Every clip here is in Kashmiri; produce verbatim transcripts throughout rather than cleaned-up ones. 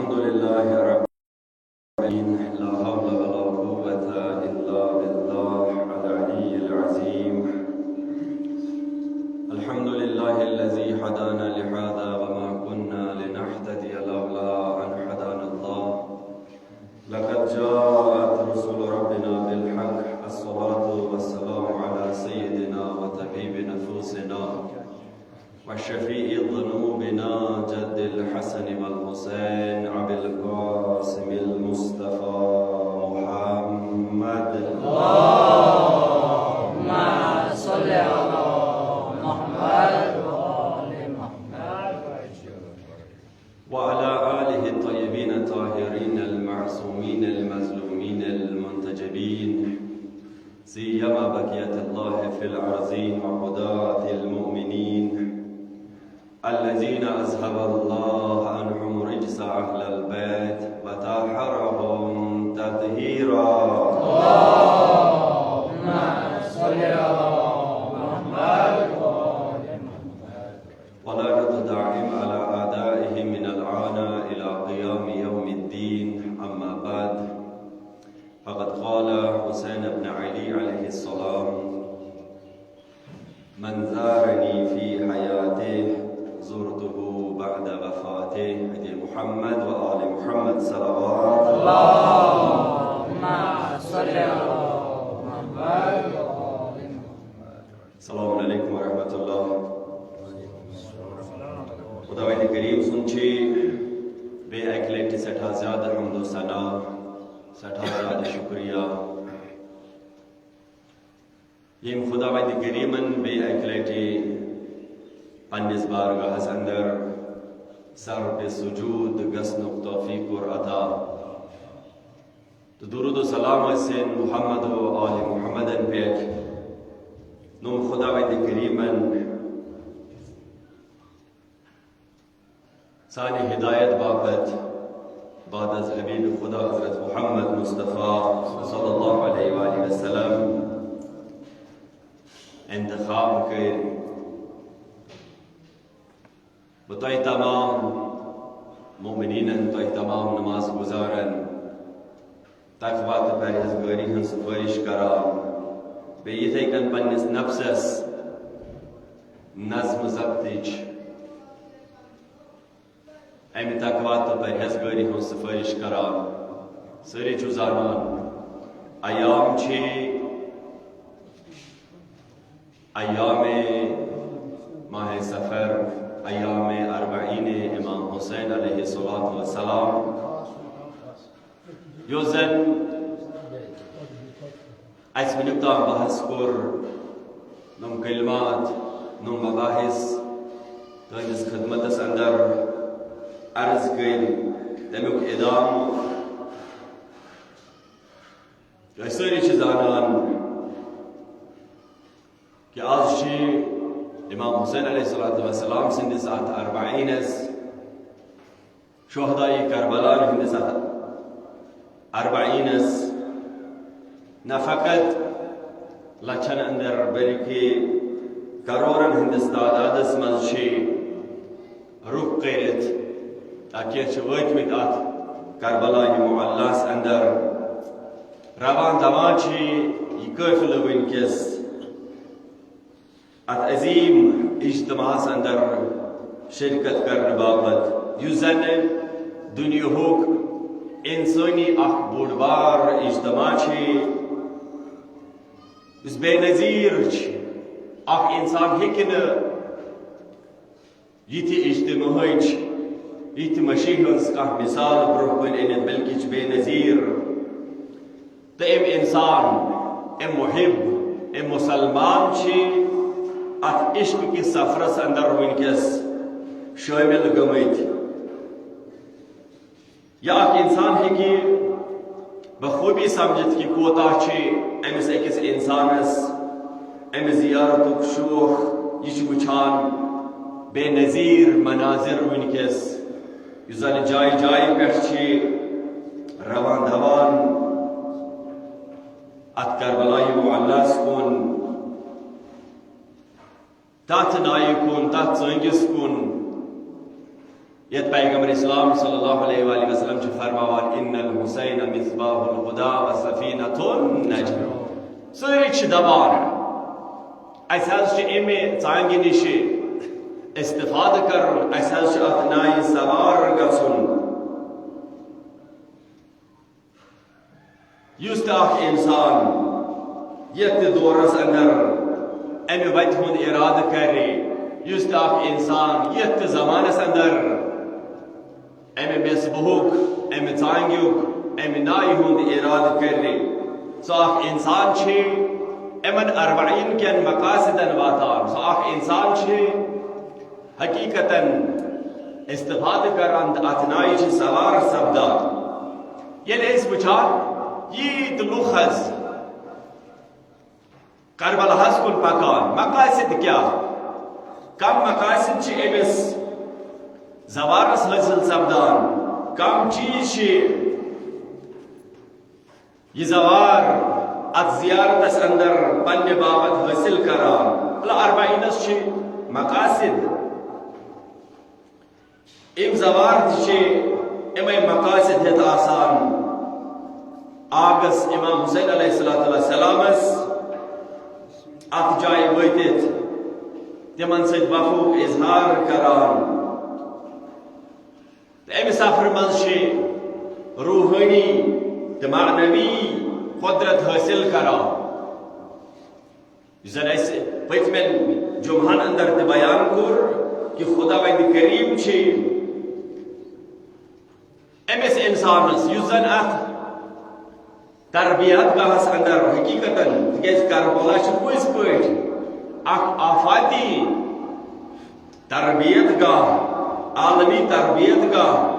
الحمد لله رب العالمين، لا حول ولا قوة إلا بالله العلي العظيم. الحمد لله الذي هدانا لهذا وما كنا لنهتدي لولا أن هدانا الله. لقد جاءت رسل ربنا بالحق. الصلاة والسلام على سيدنا وطبيب نفوسنا وشفيع ذنوبنا جد الحسن والحسين أبي القاسم المصطفى محمد. اللهم صل على محمد وآل محمد. وعلى آله الطيبين الطاهرين المعصومين المظلومين المنتجبين، سيما بقية الله في الأرضين وعباد المؤمنين الذين أذهب الله عنهم رجس أهل البيت وطهرهم تطهيرا. اللهم صل على محمد وآل محمد. ولعنة دائم على أعدائهم من الآن إلى قيام يوم الدين. أما بعد، فقد قال حسين بن علي عليه السلام: من زارني في حياته زرته بعد وفاته. هدي محمد وآل محمد صلوات الله. اللهم صل على محمد وآل محمد. السلام عليكم ورحمة الله. خداوند کریم سُنٛد چھِ بیٚیہِ اَکہِ لَٹہِ سٮ۪ٹھاہ زیادٕ حمد و ثنا، سٮ۪ٹھاہ زیادٕ شُکریہ۔ ییٚمۍ خداوند کریمن بیٚیہِ اَکہِ لَٹہِ پننِس بارگاہس اندر سر بے سجود گژھنُک توفیق کوٚر عطا۔ تہٕ درود و سلام ٲسِن محمد و آل محمدن پٮ۪ٹھ۔ نوٚم خداوند کریمن سانہِ ہدایت باپتھ بعد از حبیب خدا حضرت محمد مصطفیٰ صلی اللہ علیہ وآلہ وسلم انتخاب کٔرۍ۔ بہٕ تۄہہِ تمام مومنیٖنن، تۄہہِ تمام نماز گزارن تقوی تہٕ پرہیزگٲری ہٕنٛز سفٲرِش کران، بیٚیہِ یِتھے کٔنۍ پننِس نفسس نظم ضبطٕچ، امہِ تقوی تہٕ پرہیزگٲری ہٕنٛز سفٲرِش کران۔ سٲری چھِو زانان، ایام چھِ ایام ماہ صفر، ایام اربعین امام حسین علیہ الصلوۃ والسلام، یُس زن اسہِ وٕنیُک تام بحث کوٚر، نوٚم کلمات، نوٚم مباحث تُہنٛدِس خدمتس اندر عرض کٔرۍ، تمیُک ادامہٕ۔ أسۍ سٲری چھِ زانان کہ آز چھِ امام حسین علیہ الصلوۃ والسلام سٕنٛدِس اتھ اربعینس، شہدائے کربلا ہٕنٛدِس اتھ اربعینس نہ فقط لچھن اندر بلکہ کرورن ہٕنٛدِس تعدادس منٛز چھِ رُخ کٔرِتھ، تاکہ چھِ وٲتمٕتۍ اتھ کربلا معلیٰ ہس اندر۔ روان دوان چھِ یہِ قٲفلہٕ وٕنکیٚس اتھ عظیم اجتماعس اندر شرکت کرنہٕ باپتھ، یُس زن دُنیاہُک انسٲنی اکھ بوٚڑ بار اجتماع چھِ، یُس بے نظیر چھِ۔ اکھ انسان ہیٚکہِ نہٕ یِتھِ اجتماعٕچ، یِتھِ مشی ہٕنٛز کانٛہہ مثال برٛونٛہہ کُن أنِتھ، بلکہِ چھِ بے نظیر۔ تہٕ أمۍ انسان، أمۍ محب، أمۍ مسلمان چھِ اتھ عشق کِس سفرس اندر وٕنکیٚس شٲمِل گٔمٕتۍ۔ یا اکھ انسان ہیٚکہِ بخوبی سمجھتھ کہ کوتاہ چھِ أمِس أکِس انسانس أمِس زیارتُک شوق۔ یہِ چھُ وٕچھان بے نظیر مناظر وٕنکیٚس، یُس زن جایہِ جایہِ پٮ۪ٹھ چھِ روان دوان اتھ کربلائے معلیٰ ہس کُن، تتھ نایہِ کُن، تتھ ژٲنٛگِس کُن۔ یتھ پیغمبر اسلام صلی اللہ علیہ وآلہ وسلم چھُ فرماوان، "ان الحسین مصباح الہدی و سفینۃ النجاۃ۔" سٲری چھِ دپان، اسہِ حظ چھُ امہِ ژانگہِ نِش استفادٕ کرُن، اسہِ حظ چھُ اتھ نایہِ سوار گژھُن۔ یُس تہِ اکھ انسان یتھ تہِ دورس اندر امہِ وتہِ ہُنٛد ارادٕ کرِ، یُس تہِ اکھ انسان یتھ تہِ زمانس اندر امہِ مصباحُک، امہِ ژانگیُک، امہِ نایہِ ہُنٛد ارادٕ کرِ، سُہ اکھ انسان چھُ یِمن اربعین کٮ۪ن مقاصدن واتان، سُہ اکھ انسان چھُ حقیقتاً استفادٕ کران تہٕ اتھ نایہِ چھِ سوار سپدان۔ ییٚلہِ أسۍ وٕچھان، ییٖتۍ لُکھ حظ کربلاہس کُن پکان، مقاصد کیٛاہ؟ کم مقاصد چھِ أمِس زوارس حٲصِل سپدان؟ کم چیٖز چھِ یہِ زوار اتھ زیارتس اندر پننہِ باپتھ حٲصِل کران؟ مطلب، اربعینس چھِ مقاصد۔ یِم زوار تہِ چھِ یِمے مقاصد ہیٚتھ آسان۔ آگس امام حسین علیہ الصلوۃ والسلامس اتھ جایہِ وٲتِتھ تِمن سۭتۍ وفوُک اظہار کران۔ تہٕ امہِ سفرٕ منٛز چھِ روحٲنی تہٕ معنوی قدرت حٲصِل کران، یُس زن اسہِ پٔتمٮ۪ن جمعہن اندر تہِ بیان کوٚر کہِ خداوند کریم چھِ أمِس انسانس، یُس زن اتھ تربیت گاہس اندر حقیقتاً، تِکیازِ کربلا چھُ پٔزۍ پٲٹھۍ اکھ آفاتی تربیت گاہ، عالمی تربیت گاہ۔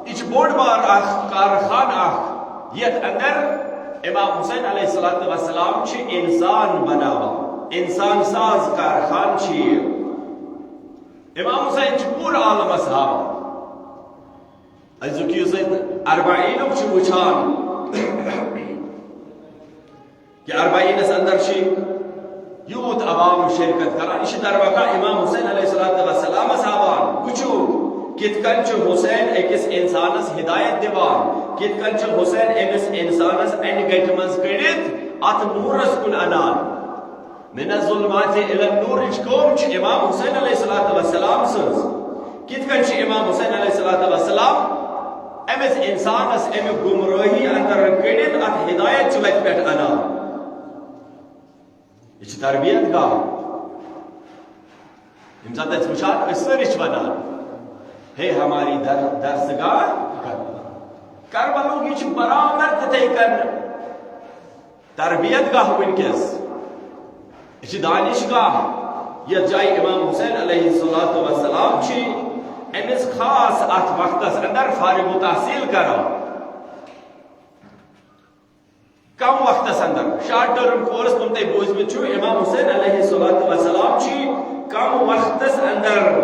یہِ چھُ بوٚڑ بار اکھ کارخانہٕ اکھ، یتھ اندر امام حسین علیہ الصلوۃ والسلام چھِ انسان بناوان، انسان ساز کارخانہٕ چھُ یہِ۔ امام حسین چھُ پوٗرٕ عالمس ہاوان۔ أزیُک یُس أسۍ اربعینُک چھِ وٕچھان، کہ اربعینس اندر چھِ یوٗت عوام شرکت کران، یہِ چھِ درواقع امام حسین علیہ الصلوۃ والسلامس ہاوان۔ وٕچھِو، کِتھ کٔنۍ چھُ حسین أکِس انسانس ہدایت دِوان، کِتھ کٔنۍ چھُ حسین أمِس انسانس انہِ گٹہِ منٛز کٔڑِتھ اتھ نوٗرس کُن انان۔ من الظلمات الی النورٕچ کٲم چھِ امام حسین علیہ الصلوۃ والسلام سٕنٛز۔ کِتھ کٔنۍ چھِ امام حسین علیہ الصلوۃ والسلام أمِس انسانس امہِ گمرٲہی اندر کٔڑِتھ اتھ ہدایت چہِ وتہِ پٮ۪ٹھ انان؟ یہِ چھِ تربیت گاہ۔ ییٚمہِ ساتہٕ أسۍ وٕچھان، أسۍ سٲری چھِ ونان، "ہے ہماری در-، درس گاہ کربلا۔" کربلہُک یہِ چھُ برابر تِتھے کٔنۍ تربیت گاہ وٕنکیٚس۔ یہِ چھِ دانش گاہ، یتھ جایہِ امام حسین علیہ الصلوۃ والسلام چھِ أمِس خاص اتھ وقتس اندر فارغ التحصیل کران۔ کم وقتس اندر، شارٹ ٹرم کورس تِم تۄہہِ بوٗزمٕتۍ چھِو، امام حسین علیہ الصلوۃ والسلام چھِ کم وقتس اندر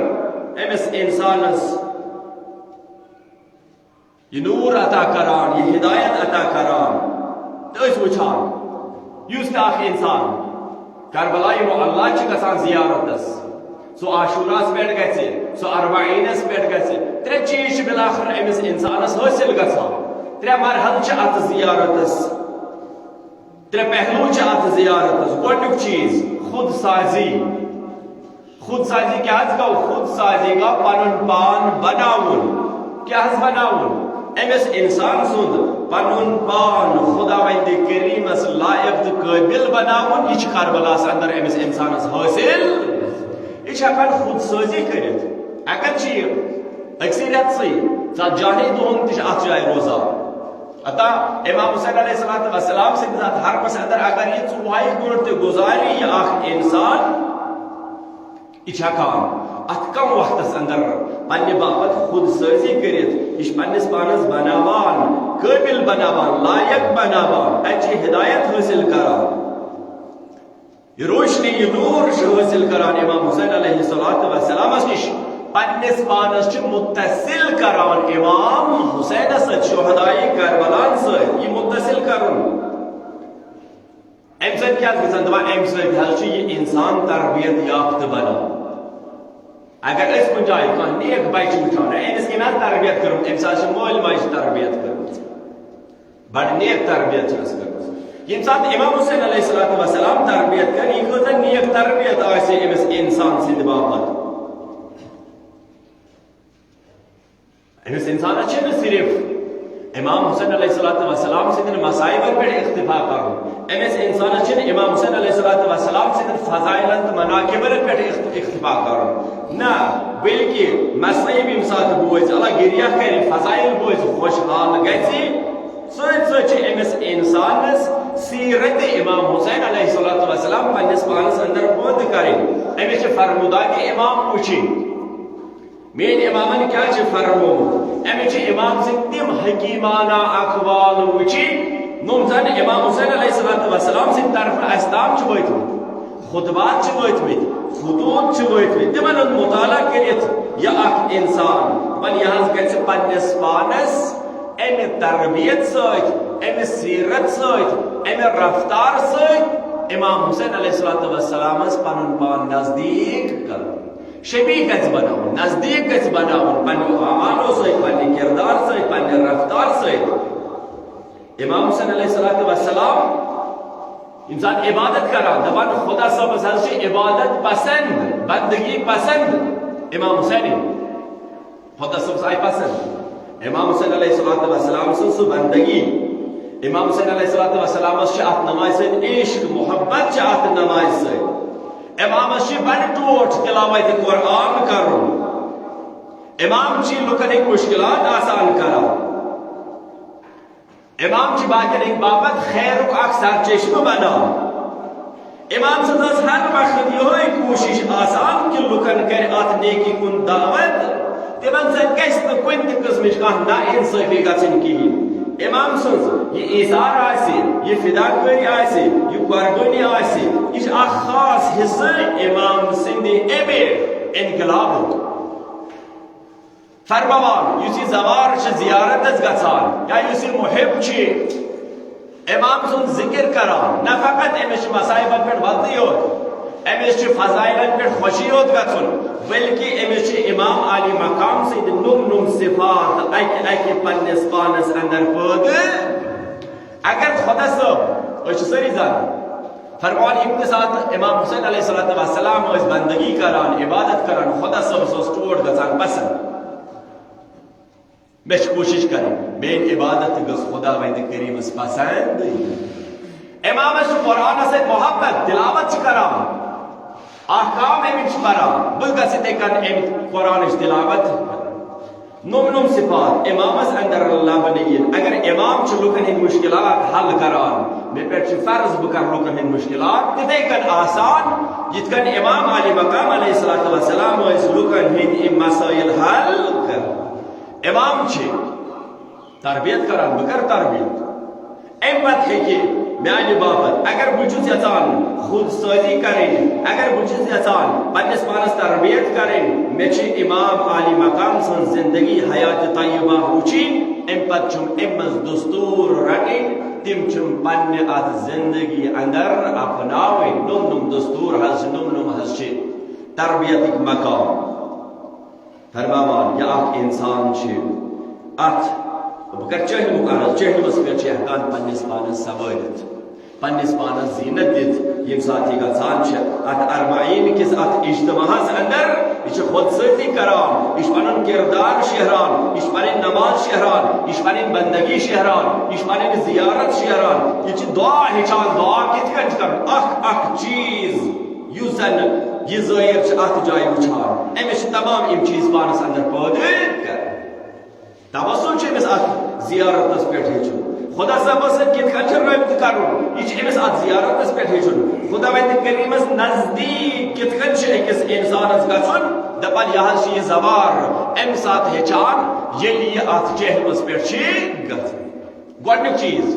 أمِس انسانس یہِ نوٗر عطا کران، یہِ ہدایت عطا کران۔ تہٕ أسۍ وٕچھان، یُس تہِ اکھ انسان کربلا یِمو اللہ چھِ گژھان زیارتس، سُہ عاشوراہس پٮ۪ٹھ گژھِ، سُہ اربعینس پٮ۪ٹھ گژھِ، ترٛےٚ چیٖز چھِ بالآخر أمِس انسانس حٲصِل گژھان۔ ترٛےٚ مرحلہٕ چھِ اتھ زیارتس، ترٛےٚ پہلو چھِ اتھ زیارتس۔ گۄڈنیُک چیٖز، خود سازی۔ خود سازی کیٛاہ حظ گوٚو؟ خود سازی گوٚو پنُن پان بناوُن۔ کیٛاہ حظ بناوُن؟ أمِس انسان سُنٛد پنُن پان خداوند کریمس لائق تہٕ قٲبل بناوُن۔ یہِ چھِ کربلاہس اندر أمِس انسانس حٲصِل۔ یہِ چھِ ہٮ۪کان خود سازی کٔرِتھ۔ ہٮ۪کان چھِ یہِ أکسٕے رٮ۪تسٕے، ژتجی ہٕے دۄہن تہِ چھِ اتھ جایہِ روزان۔ عطا، امام حسین علیہ الصلوۃ والسلام سٕنٛدِس اتھ حرمس اندر اگر یہِ ژۄوُہے گٲنٛٹہٕ تہِ گُزارِ، یہِ اکھ انسان، یہِ چھُ ہٮ۪کان اتھ کم وقتس اندر پننہِ باپتھ خود سازی کٔرِتھ، یہِ چھُ پننِس پانس بناوان، قٲبل بناوان، لائق بناوان، اتہِ چھِ ہدایت حٲصِل کران۔ یہِ روشنی، یہِ نور چھُ حٲصِل کران امام حسین علیہ الصلوۃ والسلامس نِش۔ پننِس پانس چھُ متصل کران امام حسینس سۭتۍ، شہدائے کربلاہن سۭتۍ۔ یہِ متصل کرُن، امہِ سۭتۍ کیٛاہ چھُ گژھان؟ دپان، امہِ سۭتۍ حظ چھُ یہِ انسان تربیت یافتہٕ بنان۔ اگر أسۍ کُنہِ جایہِ کانٛہہ نیک بچہِ وٕچھو نا، أمِس کمہِ تربیت کٔرمٕژ، أمۍ ساتہٕ چھِ مٲلۍ ماجہِ تربیت کٔرمٕژ، بڑٕ نیک تربیت چھِ اَسہِ کٔرمٕژ۔ ییٚمہِ ساتہٕ امام حسین علیہ الصلوۃ والسلام تربیت کٔر، یہِ کۭژاہ نیک تربیت آسہِ أمِس انسان سٕنٛدِ باپتھ۔ أمِس انسانس چھِنہٕ صرف امام حسین علیہ الصلوۃ والسلام سٕنٛدٮ۪ن مصائبن پٮ۪ٹھ اکتفا کرُن، أمِس انسانس چھِنہٕ امام حسین علیہ الصلوۃ والسلام سٕنٛدٮ۪ن فضائلن تہٕ مناقبن پٮ۪ٹھ اخت-، اکتفا کرُن، نہ، بلکہ مصائب ییٚمہِ ساتہٕ بوزِ، اللہ گریہ کرِ، فضائل بوزِ، خوشحال گژھِ، سۭتۍ سۭتۍ چھِ أمِس انسانس سیرت امام حسین علیہ الصلوۃ والسلام پننِس پانس اندر پٲدٕ کرٕنۍ۔ أمِس چھِ فرمودات امام وٕچھِنۍ۔ میٲنۍ امامن کیٛاہ چھِ فرمومُت؟ أمِس چھِ امام سٕنٛدۍ تِم حکیمانہ اقوال وٕچھِنۍ، یِم زن امام حسین علیہ الصلوۃ والسلام سٕنٛدِ طرفہٕ اَسہِ تام چھِ وٲتمٕتۍ۔ خطبات چھِ وٲتمٕتۍ، خطوط چھِ وٲتمٕتۍ، تِمن ہُنٛد مطالعہ کٔرِتھ یہِ اکھ انسان، دپان یہِ حظ گژھِ پننِس پانس امہِ تربیت سۭتۍ، امہِ سیرت سۭتۍ، امہِ رفتار سۭتۍ امام حسین علیہ الصلوۃ والسلامس پنُن پان نزدیٖک کرُن۔ شبیہ گژھِ بناوُن، نزدیٖک گژھِ بناوُن پننیو اعمالو سۭتۍ، پننہِ کردار سۭتۍ، پننہِ رفتار سۭتۍ۔ امام حسین علیہ الصلوۃ والسلام ییٚمہِ ساتہٕ عبادت کران، دپان خدا صٲبس حظ چھِ عبادت پسند، بندگی پسند۔ امام حسینٕنۍ خدا صٲبس آیہِ پسند۔ امام حسین علیہ الصلوۃ والسلام سٕنٛز سُہ بندگی۔ امام حسین علیہ الصلوۃ والسلامس چھِ اتھ نمازِ سۭتۍ عشق، محبت چھِ اتھ نمازِ سۭتۍ۔ امامس چھِ بڑٕ ٹوٹھ تلاوت قرآن کرُن۔ امام چھِ لُکن ہٕنٛدۍ مشکلات آسان کران۔ امام چھِ باقین ہٕنٛدِ باپتھ خیرُک اکھ سرچشمہٕ بنان۔ امام سٕنٛز ٲس ہر وقت یِہوٚے کوٗشِش آسان کہِ لُکن کرِ اتھ نیکی کُن دعوت، تِمن سۭتۍ گژھِ نہٕ کُنہِ تہِ قٕسمٕچ کانٛہہ ناانصٲفی گژھٕنۍ کِہیٖنۍ۔ امام سٕنٛز یہِ ایثار آسہِ، یہِ فداکٲری آسہِ، یہِ قربٲنی آسہِ، یہِ چھِ اکھ خاص حصہٕ امام سٕنٛدِ امہِ انقلابُک۔ فرماوان، یُس یہِ زوار چھِ زیارتس گژھان، یا یُس یہِ محب چھِ، امام سُنٛد ذکر کران، نہ فقط أمِس چھِ مصائبن پٮ۪ٹھ ودنٕے یوت، أمِس چھِ فضائلن پٮ۪ٹھ خوشی یوت گژھُن، بلکہ أمِس چھِ امام عالی مقام سٕنٛدۍ نوٚم نوٚم صفات اکہِ اکہِ پننِس پانس اندر پٲدٕ۔ اگر خدا صٲب، أسۍ چھِ سٲری زانان، فرمان ییٚمہِ ساتہٕ امام حسین علیہ الصلوۃ والسلام ٲسۍ بندگی کران، عبادت کران، خدا صٲبس اوس ٹوٹھ گژھان پسند۔ مےٚ چھِ کوٗشِش کرٕنۍ، میٲنۍ عبادت تہِ گٔژھ خداوندِ کریٖمس پسند یِنۍ۔ امامس چھُ قرآنس سۭتۍ محبت، تلاوت چھِ کران، احکام امِکۍ چھِ پران، بہٕ گژھٕ تہِ کرٕ امہِ قرآنٕچ تلاوت۔ نوٚم نوٚم صفات امامس اندر لبنہٕ یِن۔ اگر امام چھُ لُکن ہٕنٛدۍ مشکلات حل کران، مےٚ پٮ۪ٹھ چھُ فرض بہٕ کرٕ لُکن ہٕنٛدۍ مشکلات تِتھے کٔنۍ آسان، یِتھ کٔنۍ امام علی مقام علیہ الصلوۃ والسلام ٲسۍ لُکن ہٕنٛدۍ یِم مسائل حل کران۔ امام چھِ تربیت کران، بہٕ کرٕ تربیت۔ امہِ پتہٕ ہیٚکہِ میانہِ باپتھ، اگر بہٕ چھُس یژھان خود سٲزی کرٕنۍ، اگر بہٕ چھُس یژھان پننِس پانس تربیت کرٕنۍ، مےٚ چھِ امام عالی مقام سٕنٛز زندگی حیات طیبہ وٕچھِنۍ، امہِ پتہٕ چھُم امہِ منٛز دستور رٹٕنۍ، تِم چھِم پننہِ اتھ زندگی اندر اپناوٕنۍ۔ نوٚم نوٚم دستور حظ چھِ، نوٚم نوٚم حظ چھِ تربیتٕکۍ مقام۔ فرماوان، یہِ اکھ انسان چھِ، اتھ، بہٕ کرٕ چٲہِمُک عرض، چٲہِمس پٮ۪ٹھ چھِ ہٮ۪کان پننِس پانس سوٲرِتھ، پننِس پانس زینت دِتھ، ییٚمہِ ساتہٕ یہِ گژھان چھِ اتھ اربعین کِس اتھ اجتماعس اندر، یہِ چھِ خود سٲزی کران، یہِ چھِ پنُن کردار شیہران، یہِ چھِ پنٕنۍ نماز شیہران، یہِ چھِ پنٕنۍ بندگی شیہران، یہِ چھِ پنٕنۍ زیارت شیہران، یہِ چھِ دعا ہیٚچھان، دعا کِتھ کٔنۍ چھِ کرُن، اکھ اکھ چیٖز یُس زن یہِ زٲیِر چھِ اتھ جایہِ وٕچھان، أمِس چھِ تمام یِم چیٖز پانس اندر پٲدٕ کران۔ توسل چھُ أمِس اتھ زیارتس پٮ۪ٹھ ہیٚچھُن۔ خدا صٲبس سۭتۍ کِتھ کٔنۍ چھُ رٲبطہٕ کرُن، یہِ چھُ أمِس اتھ زیارتس پٮ۪ٹھ ہیٚچھُن۔ خداوندِ کریٖمس نزدیٖک کِتھ کٔنۍ چھُ أکِس انسانس گژھُن، دپان یہِ حظ چھُ یہِ زوار، امہِ ساتہٕ ہیٚچھان، ییٚلہِ یہِ اتھ چہلمس پٮ۪ٹھ چھِ گژھان۔ گۄڈنیُک چیٖز،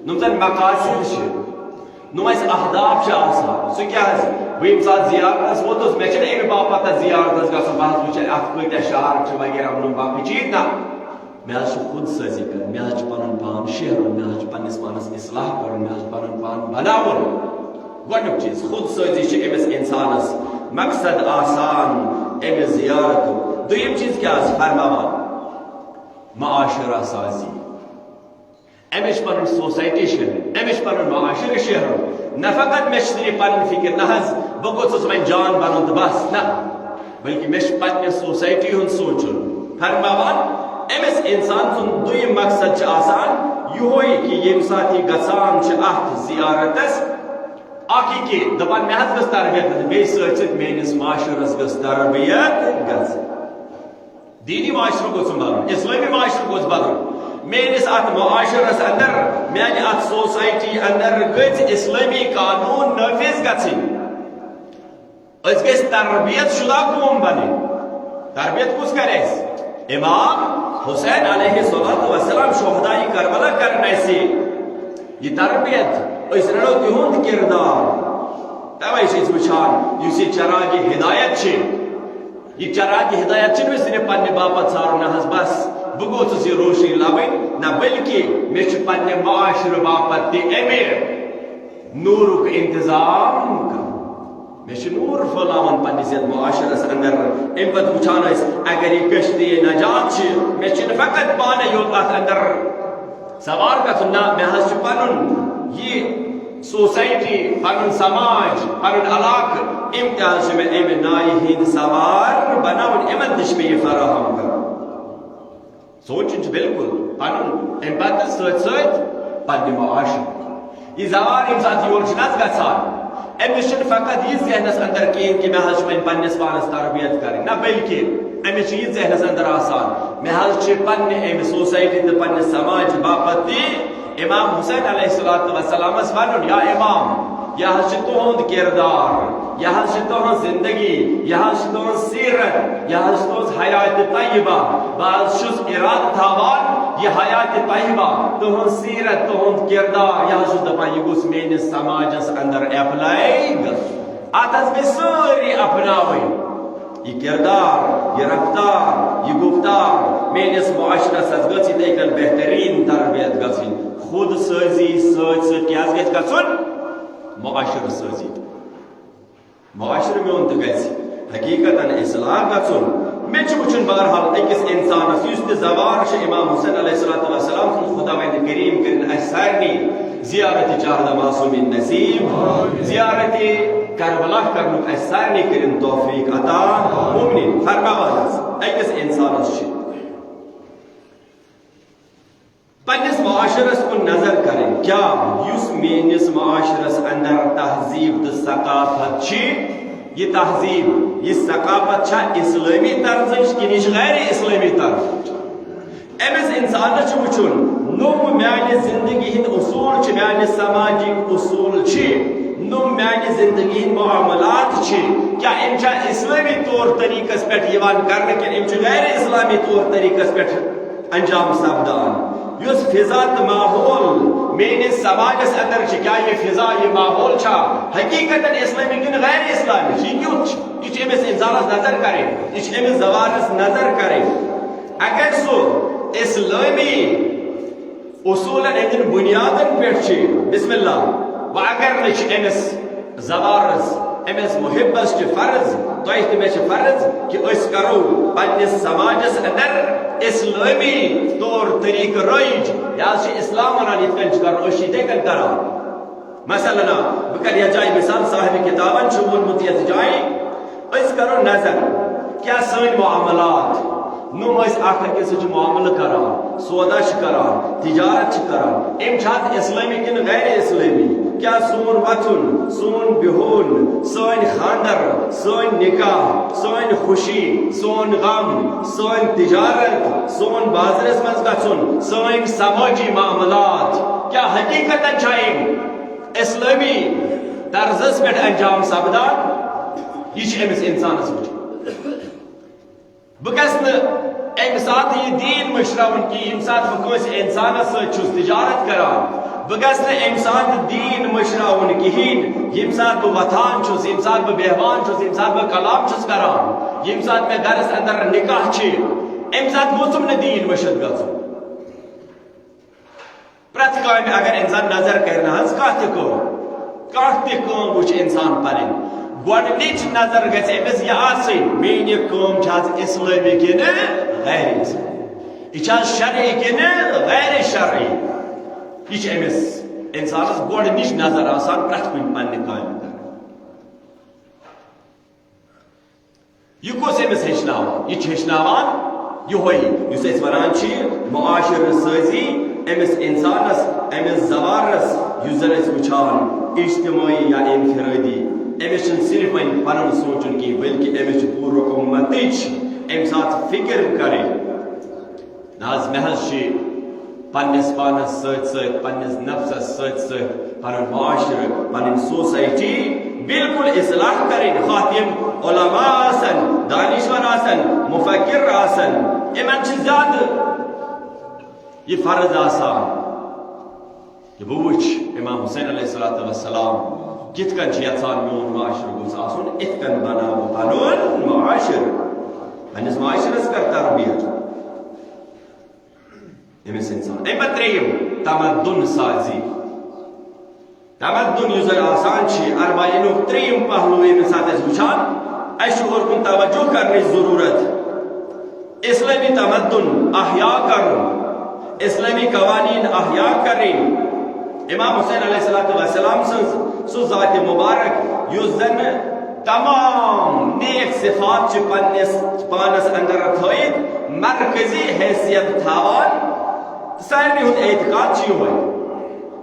یِم زن مقاصد چھِ، نوٚم اَسہِ اہداف چھِ آسان، سُہ کیٛاہ حظ؟ بہٕ ییٚمہِ ساتہٕ زیارتَس ووتُس، مےٚ چھِنہٕ اَمہِ باپتھ تَتھ زیارتَس گژھُن، بہٕ حظ وٕچھٕ اَتھ کۭتیٛاہ شعر چھِ وغیرہ، نوٚم باقٕے چیٖز، نہ۔ مےٚ حظ چھُ خود سٲزی کَرٕنۍ، مےٚ حظ چھُ پَنُن پان شیرُن، مےٚ حظ چھُ پنٛنِس پانَس اصلاح کَرُن، مےٚ حظ چھُ پَنُن پان بَناوُن۔ گۄڈٕنیُک چیٖز، خود سٲزی چھِ أمِس اِنسانَس مقصد آسان اَمہِ زیارتُک۔ دوٚیِم چیٖز کیٛاہ حظ فرماوان؟ معاشرہ سازی۔ أمِس چھِ پنٕنۍ سوسایٹی شیرٕنۍ، أمِس چھِ پنُن معاشرٕ شیرُن۔ نہ فقط مےٚ چھِ صرف پنٕنۍ فکر، نہ حظ، بہٕ گوٚژھُس وۄنۍ جان بنُن تہٕ بس، نہ، بلکہ مےٚ چھِ پننہِ سوسایٹی ہُنٛد سونٛچُن۔ فرماوان، أمِس انسان سُنٛد دوٚیِم مقصد چھُ آسان یِہوٚے کہِ ییٚمہِ ساتہٕ یہِ گژھان چھُ اتھ زیارتس، اکھ یہِ کہِ دپان، مےٚ حظ گٔژھ تربیت گژھٕنۍ، بیٚیہِ سۭتۍ سۭتۍ میٲنِس معاشرس گٔژھ تربیت گژھٕنۍ۔ دینی معاشرٕ گوٚژھُم بنُن، اسلٲمی معاشرٕ گوٚژھ بنُن۔ میٲنِس اتھ معاشرس اندر، میانہِ اتھ سوسایٹی اندر گٔژھۍ اسلٲمی قانون نافذ گژھٕنۍ۔ أسۍ گٔژھۍ تربیت شدہ قوم بنٕنۍ۔ تربیت کُس کرِ اَسہِ؟ امام حسین علیہ الصلوۃ والسلام، شہداء کربلا کرن اَسہِ یہِ تربیت۔ أسۍ رٹو تِہُنٛد کردار۔ توے چھِ أسۍ وٕچھان، یُس یہِ چراغ ہدایت چھِ، یہِ چراغ ہدایت چھِنہٕ مےٚ صرف پننہِ باپتھ ژھارُن، نہ حظ بس بہٕ گوٚژھُس یہِ روشنی لبٕنۍ، نہ بلکہِ مےٚ چھُ پننہِ معاشرٕ باپتھ تہِ اَمہِ نوٗرُک انتظام کرُن۔ مےٚ چھُ نوٗر پھٔہلاوُن پننِس یتھ معاشرس اندر۔ امہِ پتہٕ وٕچھان أسۍ، اگر یہِ کشتی نجات چھِ، مےٚ چھُنہٕ فقط پانہٕ یوت اتھ اندر سوار گژھُن، نہ، مےٚ حظ چھُ پنُن یہِ سوسایٹی، پنُن سماج، پنُن علاقہٕ، یِم تہِ حظ چھِ مےٚ امہِ نایہِ ہٕنٛدۍ سوار بناوٕنۍ، یِمن تہِ چھِ مےٚ یہِ فراہم کرُن۔ سونٛچُن چھُ بالکل پنُن، امہِ پتہٕ سۭتۍ سۭتۍ پننہِ معاشرُک۔ یہِ زوار ییٚمہِ ساتہٕ یور چھُنہٕ حظ گژھان، أمِس چھُنہٕ فقط یہِ ذہنس اندر کِہیٖنۍ کہِ مےٚ حظ چھُ وۄنۍ پننِس پانس تربیت کرٕنۍ، نہ بلکہِ أمِس چھُ یہِ ذہنس اندر آسان، مےٚ حظ چھِ پننہِ امہِ سوسایٹی تہٕ پننہِ سماج باپتھ تہِ امام حسین علیہ الصلوۃ والسلامس ونُن، یا امام، یہِ حظ چھُ تُہُنٛد کردار، یہِ حظ چھِ تُہٕنٛز زندگی، یہِ حظ چھِ تُہٕنٛز سیرت، یہِ حظ چھِ تُہٕنٛز حیات طیبہ۔ بہٕ حظ چھُس ارادٕ تھاوان، یہِ حیات طیبہ، تُہٕنٛز سیرت، تُہُنٛد کردار، یہِ حظ چھُس دپان، یہِ گوٚژھ میٲنِس سماجس اندر ایپلاے گژھُن۔ اتھ حظ گٔژھۍ سٲری اپناوٕنۍ۔ یہِ کردار، یہِ رفتار، یہِ گفتار، میٲنِس معاشرس حظ گٔژھ یِتھے کٔنۍ بہتریٖن تربیت گژھٕنۍ۔ خود سٲزی سۭتۍ سۭتۍ کیٛاہ حظ گژھِ گژھُن؟ معاشرٕ سٲزی۔ معاشرٕ میون تہِ گژھِ حقیقتاً اصلاح گژھُن۔ مےٚ چھُ وٕچھُن بہرحال أکِس اِنسانَس، یُس تہِ زوار چھُ امام حسین علیہ الصلوۃ والسلام سُنٛد، خداوند کریم کٔرِن اَسہِ سارنٕے زیارت چاردہ معصومین نصیب، زیارت کربلا کرنُک اَسہِ سارنٕے کٔرِن توفیق عطا۔ مومنین فرماوان حظ، أکِس اِنسانَس چھِ پننِس معاشرس کُن نظر کرٕنۍ، کیٛاہ یُس میٲنِس معاشرس اندر تہذیب تہٕ ثقافت چھِ، یہِ تہذیب، یہِ ثقافت چھا اسلٲمی طرزٕچ کِنہٕ یہِ چھِ غیر اسلٲمی طرزٕچ؟ أمِس اِنسانَس چھُ وٕچھُن، نوٚم میانہِ زندگی ہٕنٛدۍ اصوٗل چھِ، میانہِ سماجِک اصوٗل چھِ، نوٚم میانہِ زندگی ہٕنٛدۍ معاملات چھِ، کیٛاہ یِم چھا اسلٲمی طور طریٖقس پٮ۪ٹھ یِوان کرنہٕ کِنہٕ یِم چھِ غیر اسلامی طور طریٖقس پٮ۪ٹھ انجام سپدان؟ یُس فضا تہٕ ماحول میٲنِس سماجس اندر چھِ، کیٛاہ یہِ فضا، یہِ ماحول چھا حقیقتاً اسلٲمی کِنہٕ غیر اسلامی؟ یہِ کیُتھ چھُ؟ یہِ چھِ أمِس اِنسانس نظر کرٕنۍ، یہِ چھِ أمِس زوارس نظر کرٕنۍ۔ اگر سُہ اسلٲمی اصوٗلن ہٕنٛدٮ۪ن بُنیادن پٮ۪ٹھ چھِ، بسم اللہ، وۄنۍ اگر نہٕ چھِ أمِس زوارس، أمِس محبس چھِ فرض، تۄہہِ تہٕ مےٚ چھِ فرض کہِ أسۍ کرو پننِس سماجس اندر اسلٲمی طور طریقہٕ رٲیِج۔ یہِ حظ چھِ اسلام ونان یِتھ کٔنۍ چھِ کرُن، أسۍ چھِ یِتھے کٔنۍ کران۔ مثلاً، بہٕ کرٕ یتھ جایہِ مثال، صاحب کتابن چھُ ووٚنمُت یتھ جایہِ، أسۍ کرو نظر، کیٛاہ سٲنۍ معاملات، نوٚم أسۍ اکھ أکِس سۭتۍ چھِ معاملہٕ کران، سودا چھِ کران، تجارت چھِ کران، یِم چھِ اتھ اسلٲمی کِنہٕ غیر اسلٲمی؟ کیٛاہ سون وۄتھُن، سون بِہُن، سٲنۍ خاندر، سٲنۍ نکاح، سٲنۍ خوشی، سون غم، سٲنۍ تجارت، سون بازرس منٛز گژھُن، سٲنۍ سمٲجی معاملات، کیٛاہ حقیقتاً چھا یِم اسلٲمی طرزس پٮ۪ٹھ انجام سپدان؟ یہِ چھِ أمِس انسانس وٕچھُن۔ بہٕ گژھٕ نہٕ امہِ ساتہٕ یہِ دیٖن مٔشراوُن کینٛہہ، ییٚمہِ ساتہٕ بہٕ کٲنٛسہِ انسانس سۭتۍ چھُس تجارت کران۔ بہٕ گژھٕ نہٕ امہِ ساتہٕ دیٖن مٔشراوُن کِہیٖنۍ، ییٚمہِ ساتہٕ بہٕ وۄتھان چھُس، ییٚمہِ ساتہٕ بہٕ بیٚہوان چھُس، ییٚمہِ ساتہٕ بہٕ کلام چھُس کران، ییٚمہِ ساتہٕ مےٚ گرس اندر نکاح چھِ، امہِ ساتہٕ گوٚژھُم نہٕ دیٖن مٔشِتھ گژھُن۔ پرٛٮ۪تھ کامہِ اگر انسان نظر کرِ نہ حظ، کانٛہہ تہِ کٲم، کانٛہہ تہِ کٲم وٕچھِ انسان پنٕنۍ، گۄڈٕنِچ نظر گژھِ أمِس یہِ آسٕنۍ، میٛٲنۍ یہِ کٲم چھِ حظ اسلٲمی کِنہٕ غیر اسلٲمی؟ یہِ چھا شرعی کِنہٕ غیر شرعی؟ یہِ چھِ أمِس اِنسانَس گۄڈٕنِچ نظر آسان پرٛٮ۪تھ کُنہِ پننہِ کامہِ کران۔ یہِ کُس أمِس ہیٚچھناوان؟ یہِ چھِ ہیٚچھناوان یِہوٚے، یُس أسۍ وَنان چھِ معاشرٕ سٲزی۔ أمِس اِنسانَس، أمِس زوارَس، یُس زَن أسۍ وٕچھان اجتمٲعی یا انفرٲدی، أمِس چھِنہٕ صرف وۄنۍ پَنُن سونٛچُن کینٛہہ، بلکہِ أمِس چھِ پوٗرٕ اُمتٕچ اَمہِ ساتہٕ فِکر کَرٕنۍ۔ نہ حظ، مےٚ حظ چھِ پننِس پانس سۭتۍ سۭتۍ، پننِس نفسس سۭتۍ سۭتۍ پنُن معاشرٕ، پنٕنۍ سوسایٹی بالکل اصلاح کرٕنۍ۔ خواہ تِم علماء آسن، دانشور آسن، مفکر آسن، یِمن چھِ زیادٕ یہِ فرض آسان۔ تہٕ بہٕ وٕچھ امام حسین علیہ الصلوۃ والسلام کِتھ کٔنۍ چھِ یژھان میون معاشرٕ گوٚژھ آسُن، اِتھ کٔنۍ بناو بہٕ پنُن معاشرٕ، پننِس معاشرس کر تربیت أمِس اِنسان۔ امہِ پتہٕ ترٛیٚیِم، تمدن سازی۔ تمدن یُس زن آسان چھِ، اربعینُک ترٛیٚیِم پہلو ییٚمہِ ساتہٕ أسۍ وٕچھان، اَسہِ چھُ اور کُن توجہ کرنٕچ ضروٗرت۔ اسلٲمی تمدن احیا کرُن، اسلٲمی قوانین احیا کرٕنۍ۔ امام حسین علیہ الصلوۃ والسلام سٕنٛز سُہ ذات مبارک، یُس زن تمام نیک صفات چھِ پننِس پانس اندر تھٲیِتھ، مرکزی حیثیت تھاوان۔ سارنٕے ہُنٛد اعتقاد چھُ یِہوٚے۔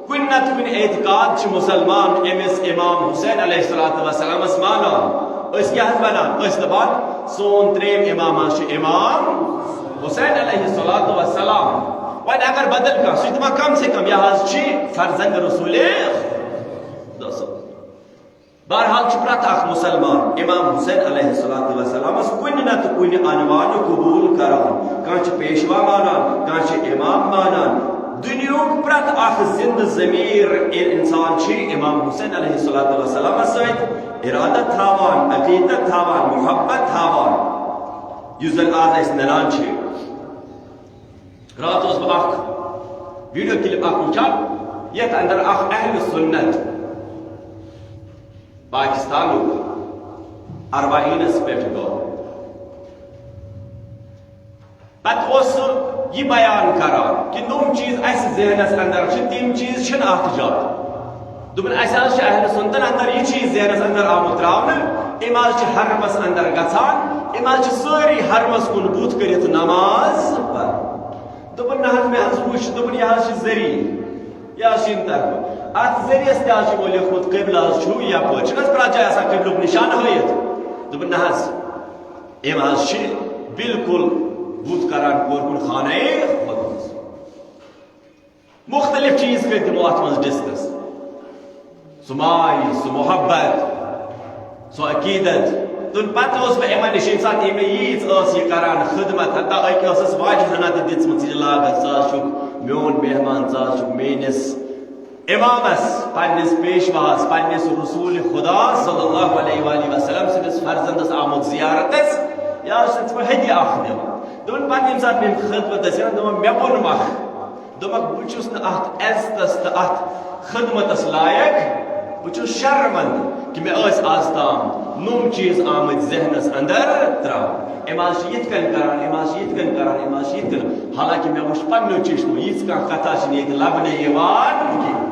کُنہِ نتہٕ کُنہِ اعتقاد چھِ مُسلمان أمِس امام حسین علیہ الصلوۃ والسلامس مانان۔ أسۍ کیٛاہ حظ ونان؟ أسۍ دپان، سون ترٛیٚیِم امام حظ چھُ امام حسین علیہ الصلوۃ والسلام۔ وۄنۍ اگر بدل کانٛہہ، سُہ چھُ دپان، کم سے کم یہِ حظ چھِ فرزند رسول خدا صلی اللہ علیہ وسلم۔ بہرحال چھُ پرٛٮ۪تھ اکھ مُسلمان امام حسین علیہ الصلوۃ والسلامس کُنہِ نتہٕ کُنہِ عنوانہٕ قبوٗل کران۔ کانٛہہ چھُ پیشوا مانان، کانٛہہ چھُ امام مانان۔ دُنیہُک پرٛٮ۪تھ اکھ زِندٕ ضمیٖر اِنسان چھُ امام حسین علیہ الصلوۃ والسلامس سۭتۍ ارادت تھاوان، عقیدت تھاوان، محبت تھاوان۔ یُس زن آز أسۍ ننان چھِ۔ راتھ اوس بہٕ اکھ ویڈیو کلپ اکھ وٕچھان، یتھ اندر اکھ اہل سنت پاکستانُک اربعینس پٮ۪ٹھ گوٚو۔ پتہٕ اوس سُہ یہِ بیان کران کہِ نوٚم چیٖز اسہِ ذہنس اندر چھِ، تِم چیٖز چھِنہٕ اتھ جایہِ۔ دوٚپُن، اسہِ حظ چھِ اہل سنتن اندر یہِ چیٖز ذہنس اندر آمُت تراونہٕ، یِم حظ چھِ حرمس اندر گژھان، یِم حظ چھِ سٲری حرمس کُن بُتھ کٔرِتھ نماز پران۔ دوٚپُن، نہ حظ، مےٚ حظ وٕچھ، دوٚپُن، یہِ حظ چھِ ذٔریعہٕ، یہِ حظ چھِ یِم طرفہٕ۔ اتھ ذٔریعس تہِ حظ چھُ یِمو لیوٚکھمُت، قبلہٕ حظ چھُ یپٲرۍ۔ چھُنہٕ حظ پرٛٮ۪تھ جایہِ آسان قبلُک نشان ہٲیِتھ؟ دوٚپُن، نہ حظ، أمۍ حظ چھِ بالکل بُتھ کران کورٕ کُن خانہ خۄداہس۔ مُختٔلِف چیٖز کٔرۍ تِمو اَتھ منٛز ڈسکس۔ سُہ ماے، سُہ محبت، سُہ عقیدت۔ تہٕ پتہٕ اوس مےٚ یِمن نِش ییٚمہِ ساتہٕ یہِ مےٚ ییٖژ ٲس یہِ کران خدمت، حتیٰ أکۍ ٲسٕس واجہِ ہنا تہِ دِژمٕژ یہِ لاگتھ، ژٕ حظ چھُکھ میون مہمان، ژٕ حظ چھُکھ میٲنِس امامس، پننِس پیشواہس، پننِس رسول خدا صلی اللہ علیہ وآلہ وسلم سٕنٛدِس فرزندس آمُت زیارتس، یہِ حظ چھُ ژٕ مےٚ ہدیہ اکھ دِوان۔ دوٚپُن، پتہٕ ییٚمہِ ساتہٕ مےٚ خدمت ٲسۍ کران، دوٚپُن، مےٚ ووٚن مکھ، دوٚپمَکھ، بہٕ چھُس نہٕ اَتھ عزتَس تہٕ اَتھ خدمتَس لایق، بہٕ چھُس شرمندٕ کہِ مےٚ ٲسۍ آز تام نوٚم چیٖز آمٕتۍ ذہنَس اندر ترٛاونہٕ۔ أمۍ آز چھِ یِتھ کٔنۍ کران، أمۍ آز چھِ یِتھ کٔنۍ کران، أمۍ آز چھِ یِتھ کٔنۍ۔ حالانکہِ مےٚ وٕچھ پنٛنیو چشمو، یِژھ کانٛہہ کتھا چھِنہٕ ییٚتہِ لبنہٕ یِوان کینٛہہ۔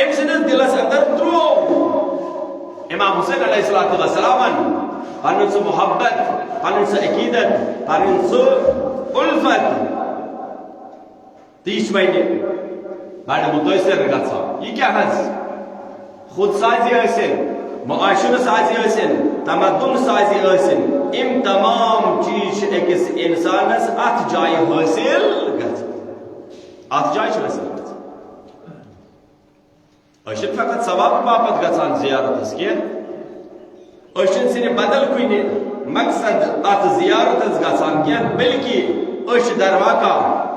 أمۍ سٕنٛدِس دِلَس اندر ترٛوو امام حسین علیہ الصلوۃ والسلامن پنُن سُہ محبت، پنُن سُہ عقیدت، پنُن سُہ الفت۔ تہٕ یہِ چھُ وۄنۍ بڑٕ مُتٲثر گژھان۔ یہِ کیٛاہ حظ؟ خود سازی ٲسِن، معاشرٕ سازی ٲسِن، تمدن سازی ٲسِن، یِم تمام چیٖز چھِ أکِس اِنسانَس اَتھ جایہِ حٲصِل گژھان۔ اَتھ جایہِ چھِ حٲصِل گژھان۔ أسۍ چھِنہٕ فقط ثواب باپتھ گژھان زیارتس کینٛہہ، أسۍ چھِنہٕ صرف بدل کُنہِ مقصد اتھ زیارتس گژھان کینٛہہ، بلکہِ أسۍ چھِ درواقع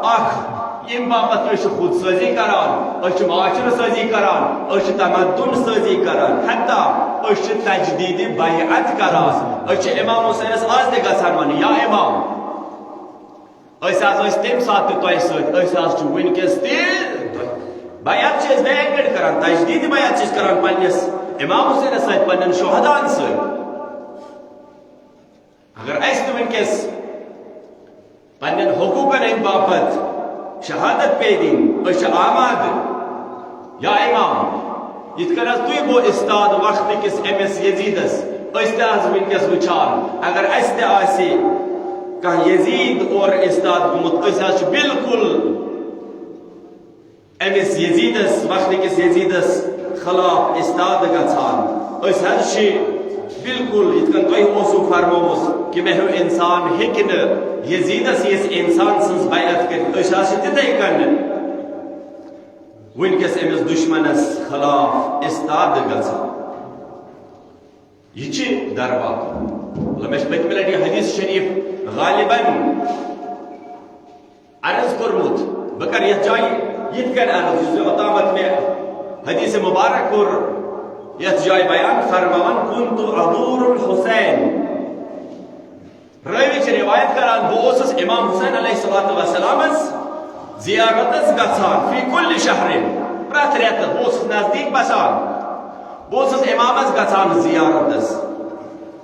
اکھ ییٚمہِ باپتھ أسۍ چھِ خود سٲزی کران، أسۍ چھِ معاشرٕ سٲزی کران، أسۍ چھِ تمدن سٲزی کران، حتیٰ أسۍ چھِ تجدید بیعت کران۔ أسۍ چھِ امام حسینس آز تہِ گژھان وننہِ، یا امام، أسۍ حظ ٲسۍ تَمہِ ساتہٕ تہِ تۄہہِ سۭتۍ، أسۍ حظ چھِ وٕنکیٚس تہِ تۄہہِ۔ بیعت چھِ أسۍ بیٚیہِ اَکہِ لَٹہِ کران، تجدید بیعت چھِ أسۍ کران پننِس امام حسینس سۭتۍ، پننٮ۪ن شہداہن سۭتۍ۔ اگر اَسہِ تہِ وٕنکیٚس پننٮ۪ن حقوٗقن ہٕنٛدِ باپتھ شہادت پیٚیہِ دِنۍ، أسۍ چھِ آمادٕ۔ یا امام، یِتھ کٔنۍ حظ تُہۍ گوٚو استاد وقتہٕ کِس أمِس یزیدس، أسۍ تہِ حظ وٕنکیٚس وٕچھان، اگر اَسہِ تہِ آسہِ کانٛہہ یزید اورٕ استاد گوٚمُت، أسۍ حظ چھِ بالکل أمِس یزیدس، وقتہٕ کِس یزیدس خلاف استاد گژھان۔ أسۍ حظ چھِ بالکل یِتھ کٔنۍ تۄہہِ اوسوٕ فرمومُت کہِ مےٚ ہیوٗ انسان ہیٚکہِ نہٕ یزیدس یِژھ انسان سٕنٛز بیعت کٔرِتھ، أسۍ حظ چھِ تِتھے کٔنۍ وٕنکیٚس أمِس دشمنس خلاف استاد گژھان۔ یہِ چھِ دربار۔ مطلب، مےٚ چھِ پٔتمہِ لٹہِ یہِ حدیث شریف غالباً عرض کوٚرمُت۔ بہٕ کرٕ یتھ جایہِ یِتھ کٔنۍ عرض، یُس مےٚ اوٚتامتھ مےٚ حدیث مبارک کوٚر یتھ جایہِ بیان، فرماوان، "كنت أزور الحسين"۔ راوی چھِ روایت کران، بہٕ اوسُس امام حسین علیہ الصلوۃ والسلامس زیارتس گژھان، "في كل شهر"، پرٛٮ۪تھ رٮ۪تہٕ بہٕ اوسُس نزدیٖک بسان، بہٕ اوسُس امامس گژھان زیارتس۔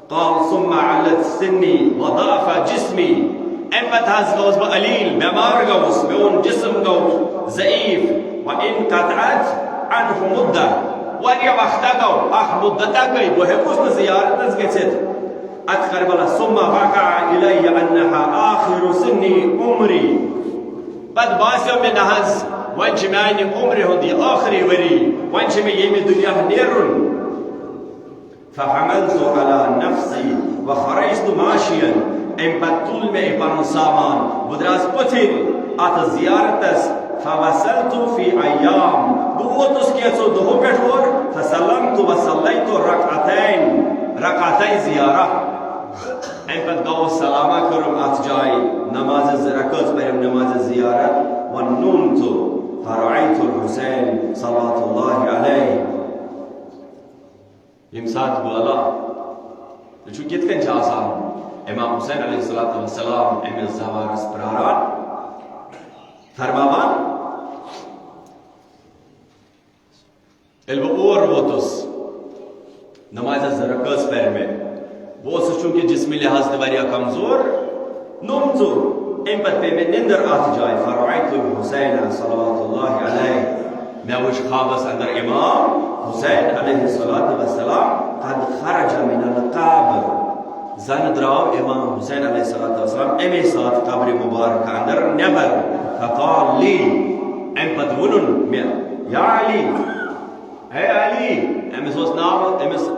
قال: "ثم علت سني وضعف جسمي"۔ امہِ پتہٕ حظ گوٚوُس بہٕ علیل، بٮ۪مار گوٚوُس، میون جسم گوٚو ضعیف۔ "وانقطعت عنه مدة"، واریاہ وقتہ گوٚو، اکھ مدتہ گٔے، بہٕ ہیوٚکُس نہٕ زیارتس گٔژھِتھ۔ اتھ کربلا، "ثم وقع علي انها آخر سن عمري"۔ پتہٕ باسیو مےٚ، نہ حظ، وۄنۍ چھِ میانہِ عمرِ ہُنٛد یہِ ٲخری ؤری، وۄنۍ چھِ مےٚ ییٚمہِ دُنیا نیرُن۔ "فحملت على نفسي وخرجت ماشيا"۔ امہِ پتہٕ تُل مےٚ یہِ پنُن سامان، بہٕ درٛاس پٔتھٕرۍ اتھ زیارتس۔ "فوصلت في ايام"، بہٕ ووتُس کینٛژو دۄہو پٮ۪ٹھ اور۔ "فسلمت وصليت ركعتين"، رکعتَے زیارہ۔ امہِ پتہٕ گوٚو سلامہ کٔرٕم اتھ جایہِ، نماز زٕ رکٲژ پرم، نماز زیارہ۔ "ونمت فرأيت الحسين صلوات الله عليه"۔ ییٚمہِ ساتہٕ بہٕ اللہ، ژٕ چھُکھ کِتھ کٔنۍ چھِ آسان امام حسین علیہ الصلوۃ والسلام أمِس زوارس پراران، فرماوان، ییٚلہِ بہٕ اور ووتُس، نمازِ زٕ رکٲژ پرِ مےٚ، بہٕ اوسُس چوٗنٛکہِ جسمی لحاظ تہِ واریاہ کمزور، نوٚم ژوٚر۔ امہِ پتہٕ پیٚیہِ مےٚ نِندٕر اتھ جایہِ، فرأيت الحسين صلوات الله عليه۔ مےٚ وُچھ خوابس اندر امام حسین علیہ الصلوۃ والسلام، قد خرج من القبر۔ زن درٛاو امام حسین علیہ الصلوۃ والسلام امے ساتہٕ قبرِ مبارکہ اندر نٮ۪بر۔ فقال لي، امہِ پتہٕ ووٚنُن مےٚ، یا علی، اے علی، أمِس اوس ناو، أمِس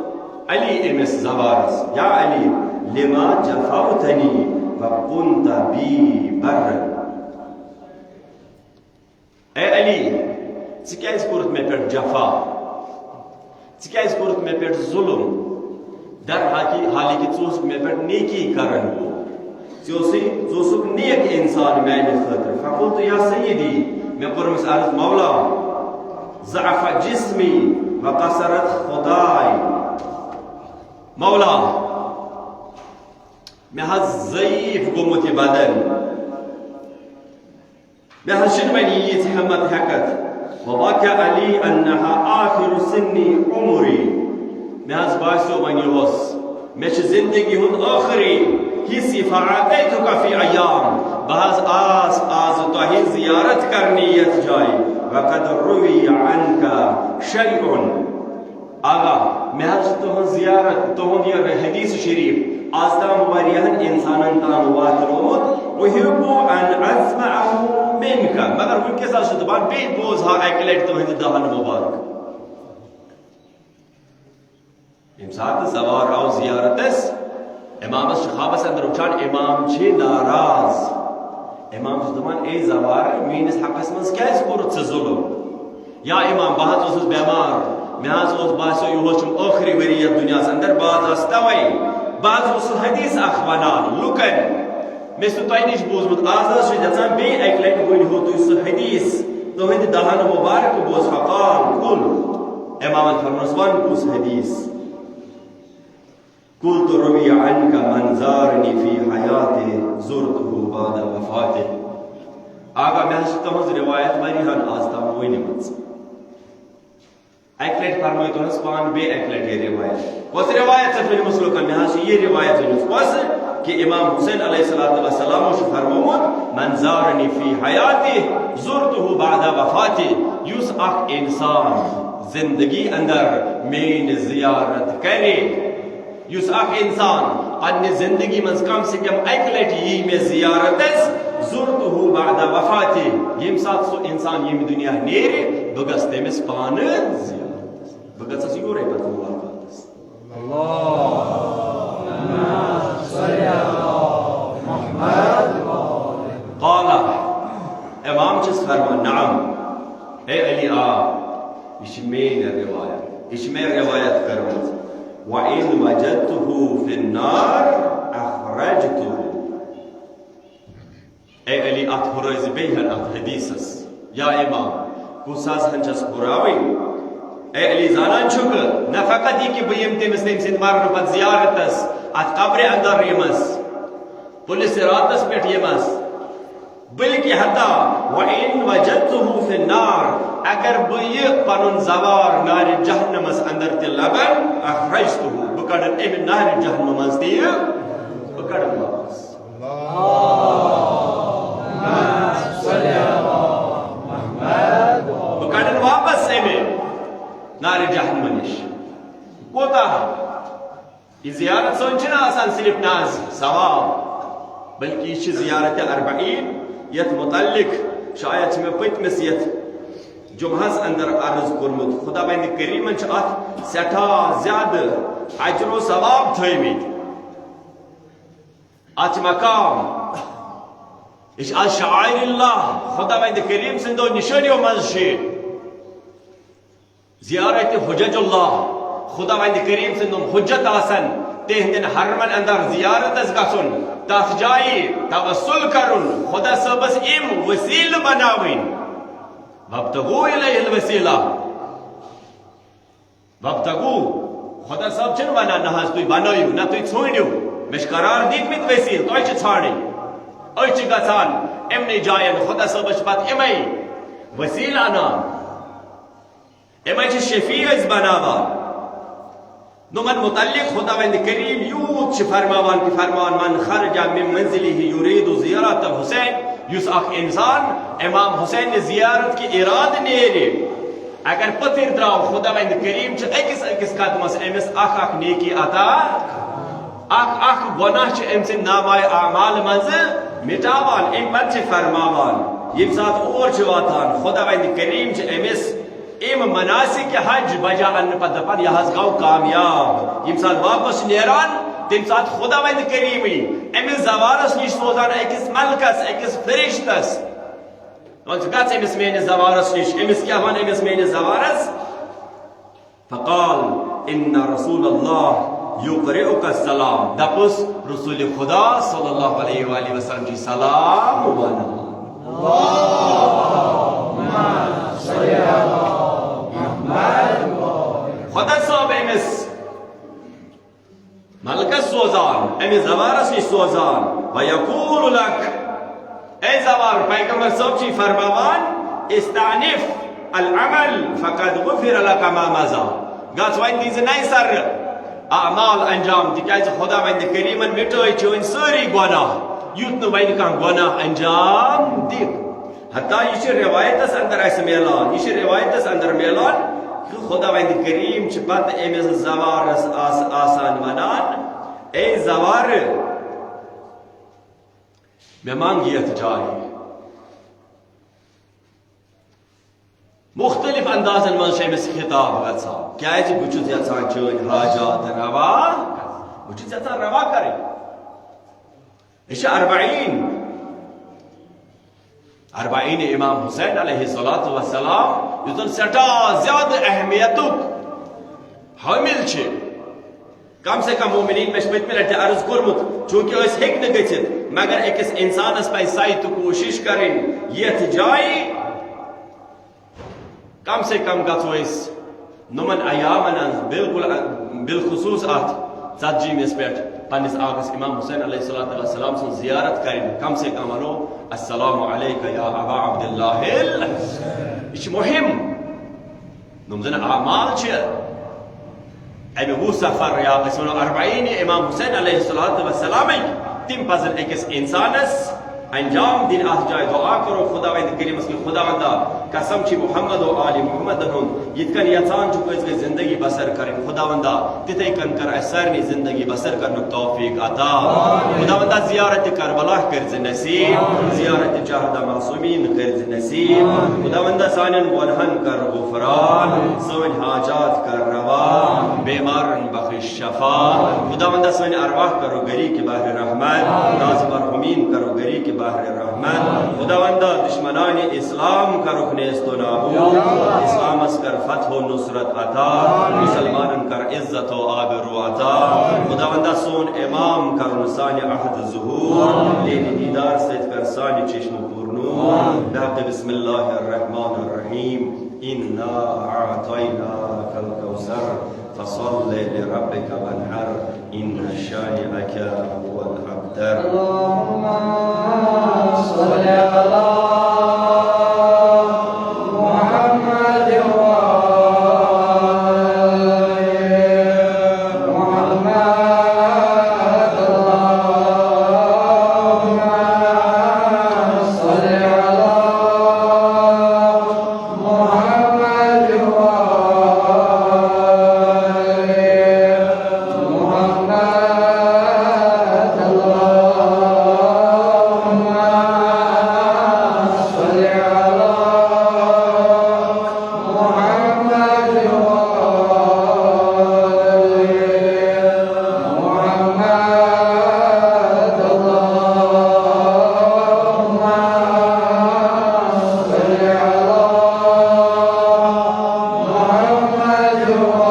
علی، أمِس زوارس، یا علی، لما جفوتني وكنت بي برا۔ اے علی، ژٕ کیازِ کوٚرُتھ مےٚ پٮ۪ٹھ جفا؟ ژٕ کیازِ کوٚرُتھ مےٚ پٮ۪ٹھ ظلم؟ در حقی-، حالانکہ ژٕ اوسُکھ مےٚ پٮ۪ٹھ نیکی کرن وول۔ ژٕ اوسُے، ژٕ اوسُکھ نیک انسان میانہِ خٲطرٕ۔ فقلت یا سیدی، مےٚ کوٚرمَس عرض، مولا، ضعف جسمی وقصرت خدای۔ مولا، مےٚ حظ ضعیف گوٚمُت یہِ بدن۔ مےٚ حظ چھِنہٕ وۄنۍ ییٖژ ہٮ۪مت ہٮ۪کتھ۔ وواقع علی انہا آخر سنی عمری۔ مےٚ حظ باسیو وۄنۍ یہِ اوس، مےٚ چھِ زندگی ہُنٛد ٲخری حصہٕ۔ فاعطیتک فی ایام۔ بہٕ حظ آس آز تۄہہِ زیارت کرنہِ یتھ جایہِ۔ وقد روی عنک شیء۔ آغا، مےٚ حظ چھُ تُہنٛز زیارت، تُہنٛد یہِ حدیث شریف آز تام واریاہن انسانن تام واتنومُت۔ احب ان اسمعه منک، مگر وٕنکیٚس حظ چھُ دپان، بیٚیہِ بوزٕ ہا اکہِ لٹہِ تُہنٛدِ دہن مبارک۔ ییٚمہِ ساتہٕ زوار آو زیارتس، امامس چھُ خوابس اندر وٕچھان، امام چھِ ناراض۔ امام چھُ دپان، اے زوار، میٲنِس حقس منٛز کیازِ کوٚرُتھ ژےٚ ظلم؟ یا امام، بہٕ حظ اوسُس بٮ۪مار، مےٚ حظ اوس باسیو، یِہوس چھُم ٲخری ؤری یتھ دُنیاہس اندر، بہٕ حظ آس توے، بہٕ حظ اوسُس حدیث اکھ ونان لُکن، مےٚ چھُ تۄہہِ نِش بوٗزمُت، آز حظ چھُ یژھان بیٚیہِ اکہِ لٹہِ ؤنۍ ہو تُہۍ سُہ حدیث، تُہنٛدِ دہن مبارک بوز۔ فقال، قل، امامن فرموس، ون کُس حدیث؟ قلت روی عنک من زارنی فی حیاتی زرته بعد وفاتی۔ آغا، مےٚ حظ چھِ تُہنٛز روایت واریاہن آز تام ؤنمٕژ۔ اکہِ لٹہِ فرمٲیتو حظ پانہٕ بیٚیہِ اکہِ لٹہِ یہِ روایت۔ کۄس روایت چھِ ؤنمٕژ لُکن؟ مےٚ حظ چھِ یہِ روایت ؤنمٕژ۔ کۄس؟ کہِ امام حسین علیہ الصلوۃ والسلامو چھُ فرمومُت، زارنی فی حیاتی زرتہ بعد وفاتی۔ یُس اکھ انسان زندگی اندر میٲنۍ زیارت کرِ، یُس اکھ انسان پننہِ زندگی منٛز کم سے کم اکہِ لٹہِ یی مےٚ زیارتس، زرتہ بعد وفاتی، ییٚمہِ ساتہٕ سُہ انسان ییٚمہِ دُنیا نیرِ، بہٕ گژھٕ تٔمِس پانہٕ زیارتس، بہٕ گژھس یورے پتہٕ ملاقاتس۔ قال، امام چھس فرمان، نعم، اے علی، آ، یہ چھ میٲنۍ روایت، یہ چھ مےٚ روایت کٔرمٕژ۔ وَإِنْ وَجَدْتُهُ فِي النَّارِ أَخْرَجْتُهُ۔ اے علی، اتھ ہُرٲوزِ بیٚیہِ ہن اتھ حدیثس۔ یا امام، کُس حظ ہن چھس ہُراوٕنۍ؟ اے علی، زانان چھُکھ، نہ فقط یہِ کہِ بہٕ یِمہٕ تٔمِس تٔمۍ سٕنٛدِ مرنہٕ پتہٕ زیارتس، اتھ قبرِ اندر یِمس، پُلہِ صراطس پٮ۪ٹھ یِمس، بلکہ حتی وَإِنْ وَجَدْتُهُ فِي النَّارِ، اگر بہٕ یہِ پنُن زوار نارِ جہنمس اندر تہِ لبن، أَخْرَجْتُهُ، بہٕ کڑن امہِ نارِ جہنمہٕ منٛز تہِ یہِ، بہٕ کڑن واپس۔ بہٕ کڑن واپس امہِ نارِ جہنمہٕ نِش۔ کوتاہ؟ یہ زیارت سٲنۍ چھنہٕ آسان صرف ناز ثواب، بلکہ یہ چھ زیارت اربعین، یتھ متعلق شاید چھ مےٚ پٔتمِس یتھ جمعہس اندر عرض کوٚرمُت۔ خداوند کریمن چھ اتھ سٮ۪ٹھاہ زیادٕ اجر و ثواب تھٲومٕتۍ۔ اتھ چھ مقام، یہ چھ از شعائر اللہ، خداوند کریم سٕنٛدیو نشٲنیو منٛز چھ۔ زیارت حجج اللہ، خداوند کریم سٕنٛدۍ یِم حجت آسن، تِہنٛدٮ۪ن حرمن اندر زیارتس گژھُن، تتھ جایہِ توسل کرُن، خدا صٲبس یِم وسیلہٕ بناوٕنۍ۔ وابتغوا الیہ الوسیلہ۔ وابتغوا، خدا صٲب چھِنہٕ ونان، نہ حظ تُہۍ بنٲیِو، نہ تُہۍ ژھٲنٛڈِو، مےٚ چھِ قرار دِتمٕتۍ وسیلہٕ، تۄہہِ چھِ ژھانٛڈٕنۍ۔ أسۍ چھِ گژھان یِمنٕے جاین، خدا صٲبس چھِ پتہٕ یِمے وسیلہٕ انان۔ یِمے چھِ شفیع أسۍ بناوان۔ نۄمن متعلق خداوند کریم یوٗت چھِ فرماوان کہِ فرمان، من خرج من منزله یرید زیارت حسین، یُس اکھ انسان امام حسین نہِ زیارت کہِ ارادٕ نیرِ، اگر پٔتھٕر درٛاو، خداوند کریم چھِ أکِس أکِس قدمس أمِس اکھ اکھ نیکی عطا۔ اکھ اکھ گۄناہ چھِ أمۍ سٕنٛدِ نامہ اعمال منٛزٕ مٹاوان۔ اَمہِ پتہٕ چھِ فرماوان، ییٚمہِ ساتہٕ اور چھِ واتان، خداوند کریم چھِ أمِس اَمہِ مناسک حج بجا اننہٕ پتہٕ دپان، یہِ حظ گوٚو کامیاب۔ ییٚمہِ ساتہٕ واپس چھِ نیران، تَمہِ ساتہٕ خداوند کریمٕے أمِس زوارس نِش سوزان أکِس ملکس، أکِس فرشتس۔ دپان، ژٕ گژھ أمِس میٲنِس زوارس نِش۔ أمِس کیٛاہ ون أمِس میٲنِس زوارس؟ فقال، ان رسول اللہ یقرئک السلام۔ دپُس، رسول خدا صلی اللہ علیہ وآلہ وسلم چھِ سلام ونان۔ خدا صٲب أمِس ملکس سوزان، أمِس زوارس نِش سوزان، ویقول لک، اے زوار، پیغمبر صٲب چھِ فرماوان، استعنف العمل فقد غفر لک ما مضى۔ گژھ وۄنۍ دِیٖزِ نَیہِ سرٕ اعمال انجام، تِکیازِ خداوند کریمن مِٹٲے چٲنۍ سٲری گۄناہ، یُتھ نہٕ وۄنۍ کانٛہہ گۄناہ انجام دِکھ۔ حتیٰ یہِ چھِ روایتس اندر اسہِ میلان، یہِ چھِ روایتس اندر میلان کہِ خداوند کریم چھِ پتہٕ أمِس زوارس آس-، آسان ونان، اے زوار، مےٚ منٛگ یتھ جایہِ۔ مختلف اندازن منٛز چھُ أمِس خطاب گژھان، کیازِ بہٕ چھُس یژھان چٲنۍ حاجات روا، بہٕ چھُس یژھان روا کرٕنۍ۔ یہِ چھِ اربعین، اربعین امام حسین علیہ الصلوۃ والسلام، یُس زن سٮ۪ٹھاہ زیادٕ اہمیتُک حٲمل چھِ۔ کم سے کم مومنین، مےٚ چھُ پٔتمہِ لٹہِ تہِ عرض کوٚرمُت، چونکہ أسۍ ہیٚکۍ نہٕ گٔژھِتھ، مگر أکِس انسانس پزِ سعی تہٕ کوٗشش کرٕنۍ یتھ جایہِ کم سے کم گژھو أسۍ نۄمن ایامن ہٕنٛز، بالکل، بالخصوص اتھ ژتجیمس پٮ۪ٹھ پننِس آقس امام حسین علیہ الصلوۃ والسلام سٕنٛز زیارت کرٕنۍ، کم سے کم ونو، السلام علیک یا ابا عبداللہ۔ یہِ چھِ مُہِم۔ یِم زن اعمال چھِ، امہِ وُہ صفر یا أسۍ ونو اربعین امام حسین علیہ الصلوۃ والسلامٕکۍ، تِم پزن أکِس انسانس انجام دِنۍ اَتھ جایہِ۔ دُعا کَرو خۄداوندِ کریٖمَس کہِ خۄداوندا، قسم چھِ محمد و آلِ محمدن ہُنٛد، یِتھ کٔنۍ یَژھان چھُکھ أسۍ گٔژھۍ زِندگی بسر کَرٕنۍ، خۄداوندا، تِتھَے کٔنۍ کَر اَسہِ سارنٕے زِندگی بسر کَرنُک توفیٖق عطا۔ خۄداوندا، زیارت کربلا کٔرۍ زِ نصیٖب، زیارت چہردہ معصومین کٔرۍ زِ نصیٖب۔ خۄداوندا، سانٮ۪ن گۄنہَن کَر غفران، سٲنۍ حاجات کَر روا، بیمارن بخش شفا۔ خۄداوندا، سٲنۍ ارواح کَرو غریٖق بحر رحمت، تازٕ مرحومین کَرو غریٖق بحر رحمت۔ خۄداوندا، دشمنانِ اسلام کَرُکھ نیست و نابود، اسلامس کَر فتح و نصرت عطا، مسلمانن کَر عزت و آبرو عطا۔ خۄداوندا، سون امام کَرُن سانہِ عہد ظہور، دیٖنِ دیٖدار سۭتۍ کَر سانہِ چشمہٕ پُر نور۔ بحق بسم اللہ الرحمن الرحیم، انا اعطیناک الکوثر، فصل لربک وانحر، ان شانئک هو الابتر۔ اللهم صل على محمد وآل محمد۔ اللهم صل على محمد وآل محمد۔ اللهم صل على محمد وآل محمد۔ اللهم صل على محمد وآل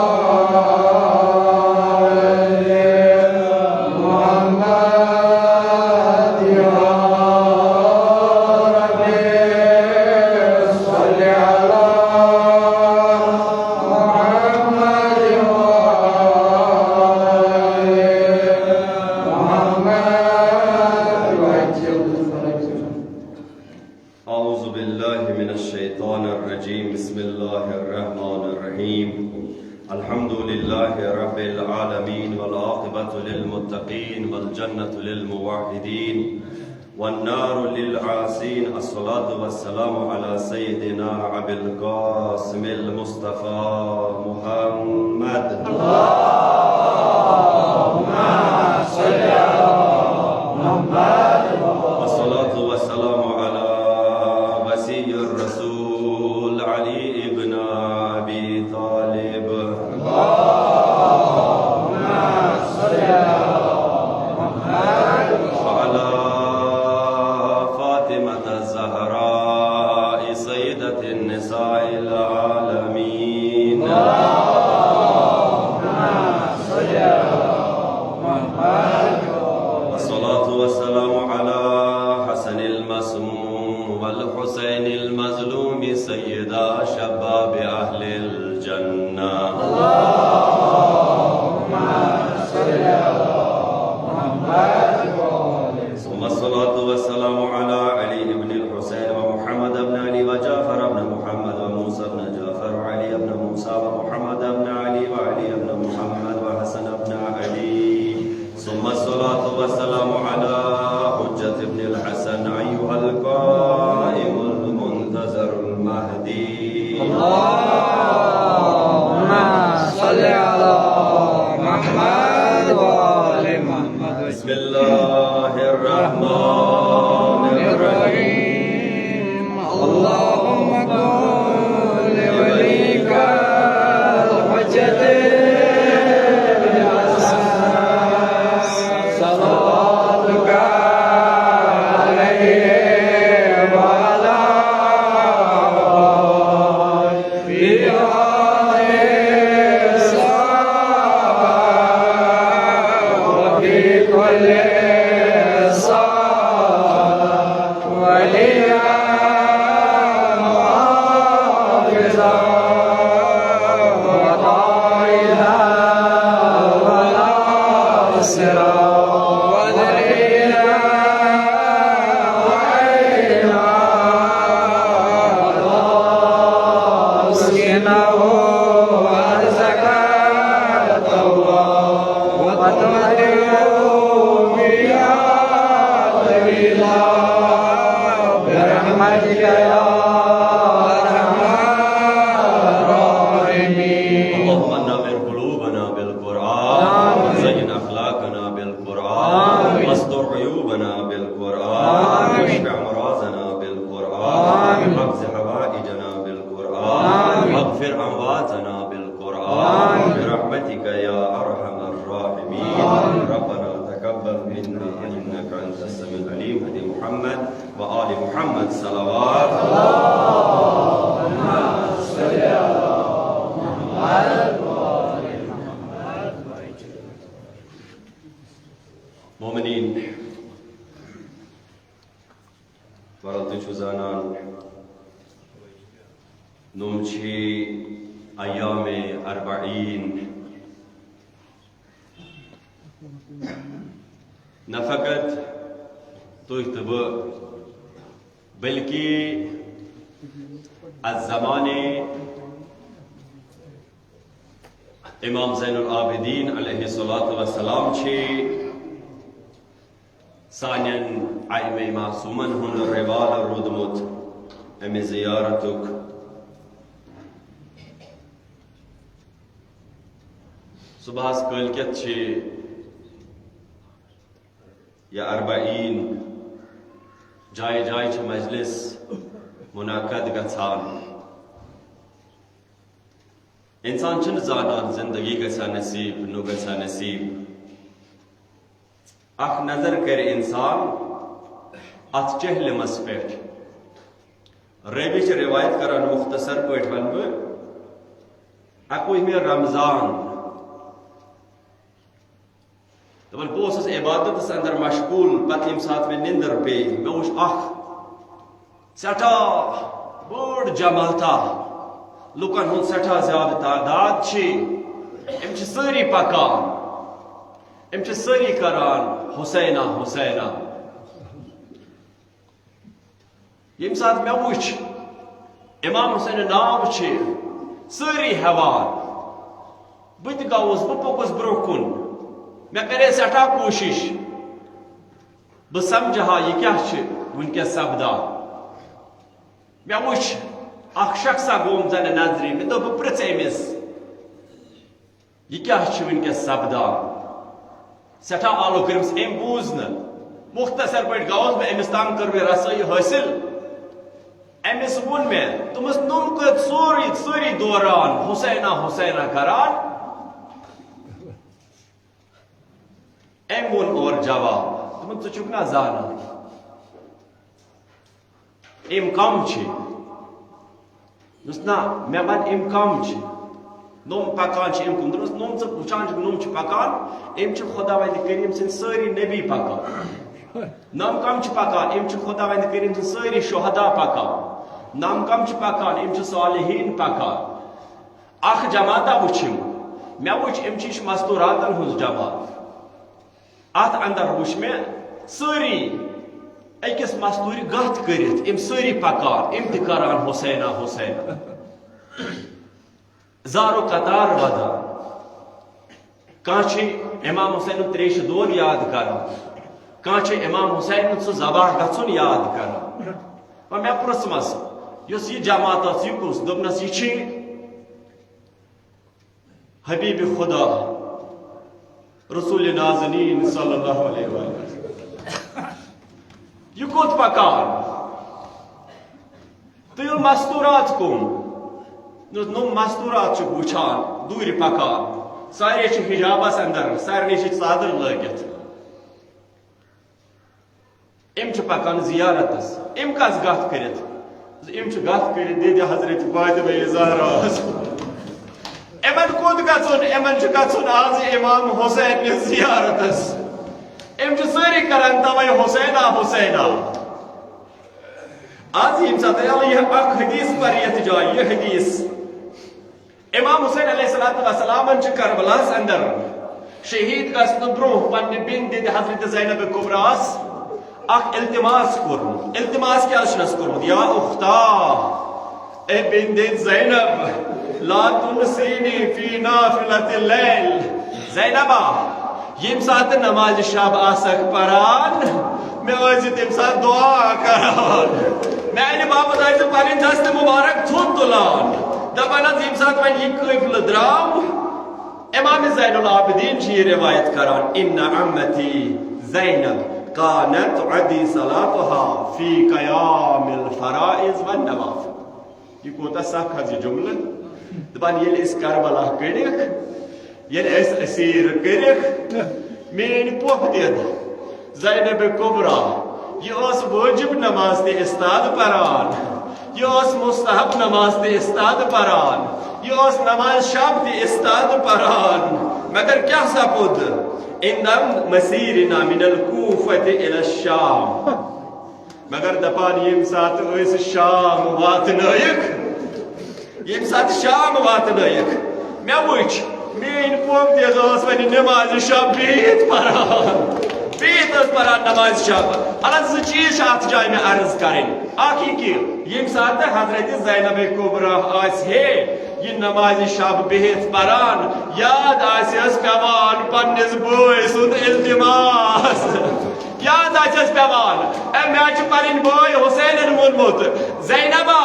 محمد، يا رب صل على محمد وآل محمد وعجل فرجهم. أعوذ بالله من الشيطان الرجيم. بسم الله الرحمن الرحيم. الحمد لله رب العالمين، والعاقبة للمتقين، والجنة للموحدين، والنار للعاصين. الصلاة والسلام على سيدنا أبي القاسم المصطفى محمد. اللهم صل على محمد. الصلاة والسلام على وصي الرسول علي بن أبي طالب. اللهم صل على محمد. وعلى فاطمة الزهراء سيدة النساء العالمين. اللهم صل على محمد. والصلاة والسلام على حسن المسموم والحسين المظلوم سيدا شباب أهل الجنة. اللهم صل على محمد وآل ثم الصلاة والسلام على علي بن الحسين ومحمد بن علي وجعفر بن محمد وموسى بن جعفر وعلي بن موسى ومحمد بن علي وعلي بن محمد وحسن بن علي. ثم الصلاة والسلام على حجة بن الحسن أيها القائم المنتظر المهدي. اللهم نور قلوبنا بالقرآن، وزين أخلاقنا بالقرآن، واستر عيوبنا بالقرآن، واشف أمراضنا بالقرآن، واقض حوائجنا بالقرآن، واغفر أمواتنا بالقرآن، برحمتك يا أرحم الراحمين. ربنا تقبل منا إنك أنت السميع العليم. هدي محمد وآل محمد صلوات. مومنین، ورل تُہۍ چھِو زانان، نوٚم چھِ ایام اربعین۔ نہ فقط تُہۍ تہٕ بہٕ، بلکہ از زمانہ امام زین العابدین علیہ الصلوۃ والسلام چھِ سانٮ۪ن ائمہ معصومن ہُنٛد رواج روٗدمُت امہِ زیارتُک۔ صبحس کٲلۍکٮ۪تھ چھِ یا اربعین، جایہِ جایہِ چھِ مجلس منعقد گژھان۔ انسان چھُنہٕ زانان زندگی گژھِ ہا نصیب، نہٕ گژھِ ہا نصیب۔ اکھ نظر کرِ انسان اتھ چہلمس پٮ۪ٹھ۔ رٲوی چھِ روایت کران، مختصر پٲٹھۍ ونہٕ بہٕ، اکوُہمہِ رمضان دپان، بہٕ اوسُس عبادتس اندر مشغول، پتہٕ ییٚمہِ ساتہٕ مےٚ نِندٕر پیٚیہِ، مےٚ وُچھ اکھ سٮ۪ٹھاہ بٔڑ جماعتا، لُکن ہُنٛد سٮ۪ٹھاہ زیادٕ تعداد چھِ، یِم چھِ سٲری پکان، یِم چھِ سٲری کران حسینہ، حسینہ۔ ییٚمہِ ساتہٕ مےٚ وُچھ، امام حسین ناو چھِ سٲری ہٮ۪وان، بہٕ تہِ گوٚوُس، بہٕ پوٚکُس برٛونٛہہ کُن۔ مےٚ کَرے سٮ۪ٹھاہ کوٗشِش، بہٕ سمجھٕ ہا، یہِ کیٛاہ چھِ وٕنکیٚس سپدان۔ مےٚ وُچھ، اکھ شخصا گوٚوُم زَنہٕ نظرِ، مےٚ دوٚپ، بہٕ پرٛژھٕ أمِس۔ یہِ کیٛاہ چھُ وٕنکیٚس سپدان؟ سٮ۪ٹھاہ آلو کٔرمٕژ، أمۍ بوٗز نہٕ۔ مختصر پٲٹھۍ گوٚوُس بہٕ، أمِس تام کٔر مےٚ رسٲیی حٲصِل۔ أمِس ووٚن مےٚ، دوٚپمَس، نوٚم کٔر سورُے، سٲری دوران، حسینہ، حسینہ کران۔ أمۍ ووٚن اورٕ جواب، دوٚپُن، ژٕ چھُکھ نا زانان؟ أمۍ کم چھِ؟ دوٚپُس، نہ، مےٚ وَن، أمۍ کم چھِ؟ نوٚم پکان چھِ أمۍ کُن۔ دوٚپُس، نوٚم ژٕ وٕچھان چھُکھ، نوٚم چھِ پکان، أمۍ چھِ خۄداوندِ کریٖم سٕنٛدۍ سٲری نبی پکان۔ نوٚم کم چھِ پکان؟ أمۍ چھِ خۄداوندِ کریٖم سٕنٛدۍ سٲری شہدا پکان۔ نوٚم کم چھِ پکان؟ أمۍ چھِ صالحین پکان۔ اکھ جماعتا وٕچھِم، مےٚ وٕچھ، أمۍ چھِ، یہِ چھِ مستوراتن ہٕنٛز جماعت۔ اتھ اندر وٕچھ مےٚ سٲری أکِس مستوٗرِ گتھ کٔرِتھ، یِم سٲری پکان، یِم تہِ کران حسینہ، حسینہ۔ زارو قطار ودان۔ کانٛہہ چھِ امام حسینُن تریشہِ دود یاد کران، کانٛہہ چھِ امام حسینُن سُہ ذبح گژھُن یاد کران۔ وۄنۍ مےٚ پرٛژھمَس، یۄس یہِ جماعت ٲس، یہِ کُس؟ دوٚپنَس، یہِ چھِ حبیب خدا رسول نازنین صلی اللہ علیہ وآلہ وسلم۔ یہِ کوٚت پکان؟ تہٕ ییٚلہِ مستورات کُن، نوٚم مستورات چھُ وٕچھان، دوٗرِ پکان، سارے چھِ حجابس اندر، سارنٕے چھِ ژادر لٲگِتھ۔ یِم چھِ پکان زیارتس۔ یِم کس گتھ کٔرِتھ؟ یِم چھِ گتھ کٔرِتھ دیدِ حضرت فاطمہ زہراہس۔ یِمن کوٚت گژھُن؟ یِمن چھُ گژھُن آز امام حسین نِس زیارتس۔ یِم چھِ سٲری کران توے حسینہ، حسینہ۔ آز ییٚمہِ ساتہٕ یہِ اکھ حدیث پرِ یتھ جایہِ، یہِ حدیث، امام حسین علیہ الصلوۃ والسلامن چھِ کربلاہس اندر شہید گژھنہٕ برونٛہہ پننہِ بیٚنہِ دیدِ حضرت زینب کبریٰ ہس اکھ التماس کوٚرمُت۔ التماس کیٛاہ چھُنس کوٚرمُت؟ یا اختا، اے بیٚنہِ دیدِ زینب، لا تنسینی فی نافلۃ اللیل۔ زینبا، ییٚمہِ ساتہٕ نمازِ شب آسکھ پران، مےٚ ٲسۍ زِ تَمہِ ساتہٕ دعا کران۔ میانہِ پنٕنۍ دست مبارک تھوٚد تُلان، دپان حظ، ییٚمہِ ساتہٕ وۄنۍ یہِ قٲفلہٕ درٛاو، امام زین العابدین چھِ یہِ روایت کران، ان عمتی زینب کانت عدی صلاتها فی قیام الفرائض والنوافل۔ یہِ کوٗتاہ سخ حظ یہِ جملہٕ۔ دپان، ییٚلہِ أسۍ کربلا کٔرِکھ، ییٚلہِ أسۍ اسیٖر کٔرِکھ، میٲنۍ پۄپھ دِد زینب کبریٰ، یہِ ٲس وٲجب نماز تہِ استاد پران، یہِ ٲس مستحب نماز تہِ استاد پران، یہِ ٲس نماز شب تہِ استاد پران۔ مگر کیٛاہ سپُد؟ عند مسیرنا من الکوفة الی الشام۔ مگر دپان، ییٚمہِ ساتہٕ أسۍ شام واتنٲیِکھ، ییٚمہِ ساتہٕ شام واتنٲیِکھ، مےٚ وٕچھ، میٲنۍ پۄپھ تہِ ٲس وۄنۍ نمازِ شب بِہِتھ پران، بِہِتھ ٲس پران نمازِ شب۔ الگ زٕ چیٖز چھِ اتھ جایہِ مےٚ عرض کرٕنۍ۔ اکھ یہِ کہِ ییٚمہِ ساتہٕ حضرت زینب کبریٰ آسہِ ہے یہِ نمازِ شب بِہِتھ پران، یاد آسہِ ٲس پٮ۪وان پننِس بٲے سُنٛد التماس۔ یاد آسٮ۪س پٮ۪وان، اے، مےٚ چھُ پنٕنۍ بٲے حسینن ووٚنمُت، زینبا،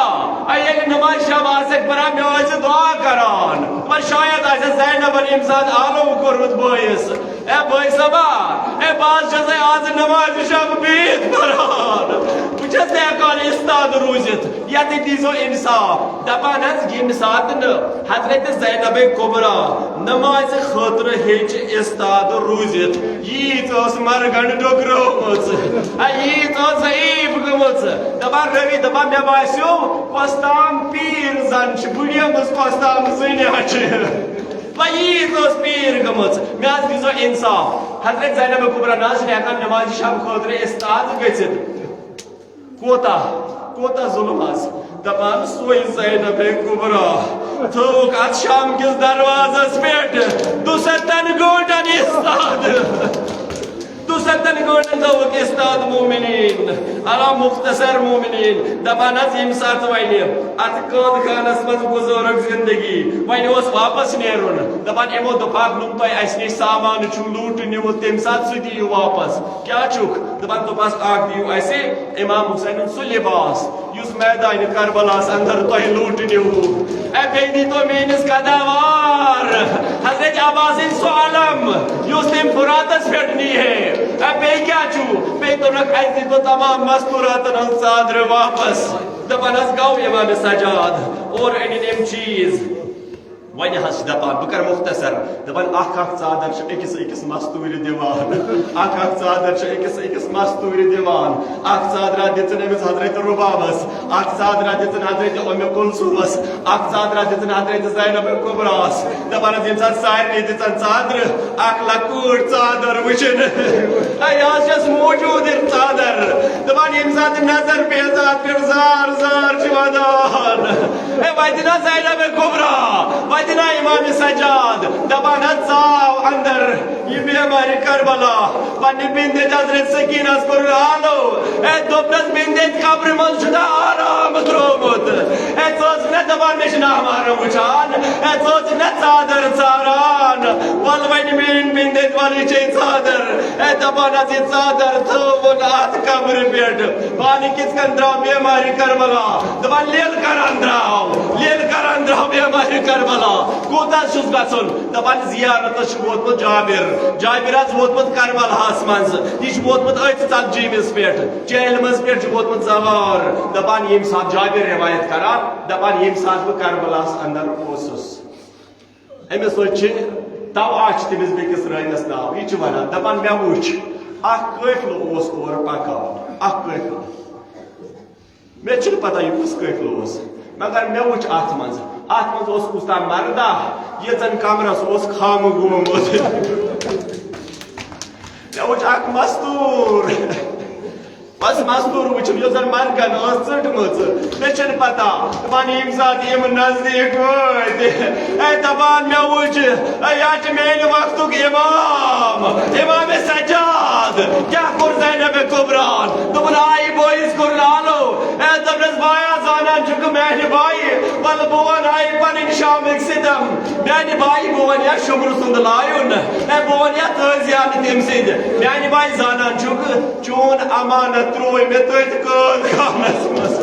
اے، ییٚلہِ نماز شب آسٮ۪کھ پران، مےٚ ٲسۍ دعا کران۔ دپان، شاید آسٮ۪س زینبن ییٚمہِ ساتہٕ آلو کوٚرمُت بٲیِس۔ اے بٲے صٲبا، اے، بہٕ حظ چھَسے آز نماز شب بِہِتھ پران۔ بہٕ چھَس نہٕ ہٮ۪کان استاد روٗزِتھ۔ ییٚتہِ دیٖزیو انصاف۔ دپان حظ، ییٚمہِ ساتہٕ نہٕ حضرت زینب کبریٰ نمازِ خٲطرٕ ہیٚچ استاد روٗزِتھ، ییٖژ ٲس مرگن ڈوکرٲومٕژ، آ، ییٖژ ٲس ضعیف گٔمٕژ۔ دپان رٲوی، دپان، مےٚ باسیو، کۄس تام پیٖر زن چھِ بُڑیمٕژ، کۄس تام زٔنۍ ہا چھِ۔ وۄنۍ ییٖژ ٲس پیٖر گٔمٕژ۔ مےٚ حظ دیٖزیو انصاف۔ حضرت زینب کبریٰ نہ حظ چھِنہٕ ہٮ۪کان نمازِ شب خٲطرٕ استاد گٔژھِتھ۔ کوتاہ، کوتاہ ظلم حظ۔ دپان سۄے زینب کبریٰ تھٲوٕکھ اتھ شام کِس دروازس پٮ۪ٹھ دُستن گٲنٹن استاد۔ دُستن گٲنٹن تھٲوٕکھ استاد مومنین۔ علا مختصر مومنین۔ دپان حظ، ییٚمہِ ساتہٕ وۄنۍ اتھ قٲد خانس منٛز گُزٲرٕکھ زندگی، وۄنۍ اوس واپس نیرُن۔ دپان یِمو دوٚپ، اکھ نوٚم تۄہہِ اسہِ نِش سامان چھُ لوٗٹہٕ نیوٗمُت، تمہِ ساتہٕ سُہ دِیِو واپس۔ کیٛاہ چھُکھ؟ دپان، دوٚپہَس، اکھ دِیِو اسہِ امام حسینُن سُہ لباس یُس میدانِ کربلاہَس اندر تۄہہِ لوٗٹہٕ نیوٗوُ۔ اے بیٚیہِ دیٖتو میٲنِس قداوار حضرت عباسٕنۍ سُہ علم یُس تٔمۍ فراتس پٮ۪ٹھ نی ہے۔ اے بیٚیہِ کیٛاہ چھُو؟ بیٚیہِ دوٚپنکھ، اسہِ دیٖتو تمام مستوٗراتن ہٕنٛز ژادرٕ واپس۔ دپان حظ گوٚو امام سجاد، اورٕ أنِن یِم چیٖز۔ وۄنۍ حظ چھِ دَپان، بہٕ کَرٕ مُختصر، دَپان، اَکھ اَکھ ژادر چھِ أکِس أکِس مَستوٗرِ دِوان، اَکھ اَکھ ژادر چھِ أکِس أکِس مَستوٗرِ دِوان۔ اَکھ ژادرا دِژٕن أمِس حضرت رُبابَس، اَکھ ژادرا دِژٕن حضرت اُمہِ کُلثوٗمَس، اَکھ ژادرا دِژٕن حضرت زینب کُبراہَس۔ دَپان حظ، ییٚمہِ ساتہٕ سارنٕے دِژَن ژادرٕ، اَکھ لۄکٕٹ ژادر وٕچھِن، اے، یہِ حظ چھَس موجوٗد یہِ ژادر۔ دَپان، ییٚمہِ ساتہٕ نظر پیٚیَس اَتھ پٮ۪ٹھ، زار زار چھِ وَدان۔ اے، وَتہِ نا زینب کُبرا، وَتہِ نا امام سجاد، دَپان حظ ژاو اندر یہِ بیمارِ کربلا۔ پننہِ بیٚنہِ دٔتۍ حضرت سکینس کوٚرُن آلو۔ اے، دوٚپنس، بیٚنہِ دٔتۍ، قبرِ منٛز چھُ نہ آرام ترٛوومُت۔ اے، ژٕ ٲسٕکھ نہ دَپان مےٚ چھُ نہ آرام وٕچھان۔ اے، ژٕ ٲسٕکھ نہ ژادر ژاران۔ وَلہٕ وۄنۍ میٛٲنۍ بیٚنہِ دٔتۍ، وَلہٕ یہِ چھے ژادر۔ اے، دَپان حظ یہِ ژادر تھٲوٕن اَتھ قبرِ پٮ۪ٹھ۔ پانہٕ کِتھ کٔنۍ درٛاو بیمارِ کربلا؟ دَپان، لیلہٕ کران درٛاو، لیلہٕ کران درٛاو بیمارِ کربلا۔ کوٚت حظ چھُس گژھُن؟ دَپان، زیارتس چھُ ووتمُت جابر۔ جابر حظ ووتمُت کربلاہَس منٛز۔ یہِ چھُ ووتمُت أتھۍ ژتجیمِس پٮ۪ٹھ، چیلمس پٮ۪ٹھ چھُ ووتمُت سوار۔ دَپان، ییٚمہِ ساتہٕ جابر رِوایت کران، دَپان، ییٚمہِ ساتہٕ بہٕ کربلاہَس اندر اوسُس۔ أمِس سۭتۍ چھِ، تَوَے چھِ تٔمِس بیٚکِس رٲوِیَس ناو۔ یہِ چھُ وَنان، دَپان، مےٚ وُچھ اَکھ قٲفلہٕ اوس اورٕ پَکان، اَکھ قٲفلہٕ۔ مےٚ چھُنہٕ پَتہ یہِ کُس قٲفلہٕ اوس، مگر مےٚ وُچھ اَتھ منٛز، اَتھ منٛز اوس کُس تام مَرداہ، ییٚژَن کَمرَس اوس خامہٕ گوٚمُت۔ مےٚ وُچھ اَکھ مَستوٗر۔ بس مستوٗر وٕچھِو، یۄس زن مرگن ٲس ژٔٹمٕژ۔ مےٚ چھَنہٕ پتہ، دَپان ییٚمہِ ساتہٕ یِم نزدیٖک وٲتۍ، اے دَپان مےٚ وٕچھ، اے یہِ چھِ میٛانہِ وقتُک اِمام، اِمام سجاد۔ کیٛاہ کوٚر زینب کُبراہن؟ دوٚپُن، آیہِ بٲیِس کوٚرُن آلو۔ اے دوٚپنَس، بایا زانان چھُکھ میٛانہِ بایہِ، وَلہٕ بہٕ وَنہٕ آیہِ پنٕنۍ شامٕکۍ ستم۔ میانہِ بایہِ، بہٕ وَنہٕ یا شُمرٕ سُنٛد لایُن، اے، بہٕ وَنہٕ یا تعزیانہٕ تٔمۍ سٕنٛدِ۔ میانہِ بایہِ، زانان چھُکھ، چون امانت تروو مےٚ تٔتھۍ قٲد خانس منٛز۔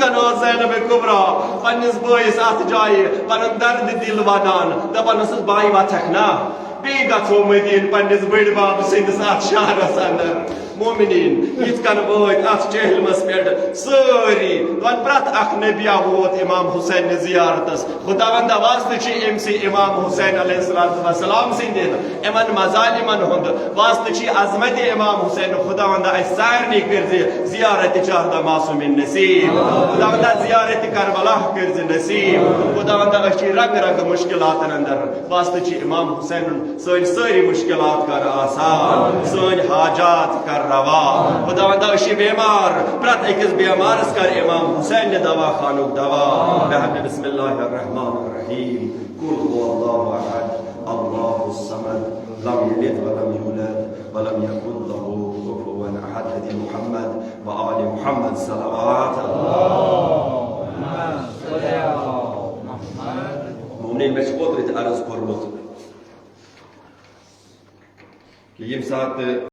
ٲس زینب کبریٰ پننِس بٲیِس اتھ جایہِ پنُن درد دِل ونان، دپان ٲسٕس، "بایہِ، وۄتھکھ نا، بیٚیہِ گژھو مدیٖنہٕ پننِس بٔڈۍ بب سٕنٛدِس اتھ شہرس اندر۔" مومنیٖن، یِتھ کٔنۍ وٲتۍ اتھ چہلمس پٮ۪ٹھ سٲری، دپان پرٛٮ۪تھ اکھ نبیا ووت امام حسین نِس زیارتس۔ خداوندا، واسطہٕ چھی أمۍ سٕے امام حسین علیہ الصلوۃ والسلام سٕنٛدٮ۪ن یِمن مظالمن ہُنٛد، واسطہٕ چھی عظمت امام حسین۔ خداوندا، اسہِ سارنٕے کٔرزِ زیارت چہلمس نصیب۔ خداوندا، زیارت کربلا کٔرزِ نصیب۔ خداوندا، أسۍ چھی رنگ رنگ مشکلاتن اندر، واسطہٕ چھی امام حسین سٲنۍ سٲری مشکلات کر آسان، سٲنۍ حاجات کر روا۔ خداوندا، أسۍ چھِ بیمار، پرٛٮ۪تھ أکِس بیمارس کر امام حسین نہِ دوا خانُک دوا۔ بحق بسم اللہ الرحمن الرحیم۔ قل هو الله احد، الله الصمد، لم يلد ولم يولد، ولم يكن له كفوا احد۔ محمد وآل محمد صلوات۔ مومنین، مےٚ چھُ اوترٕ تہِ عرض کوٚرمُت کہِ ییٚمہِ ساتہٕ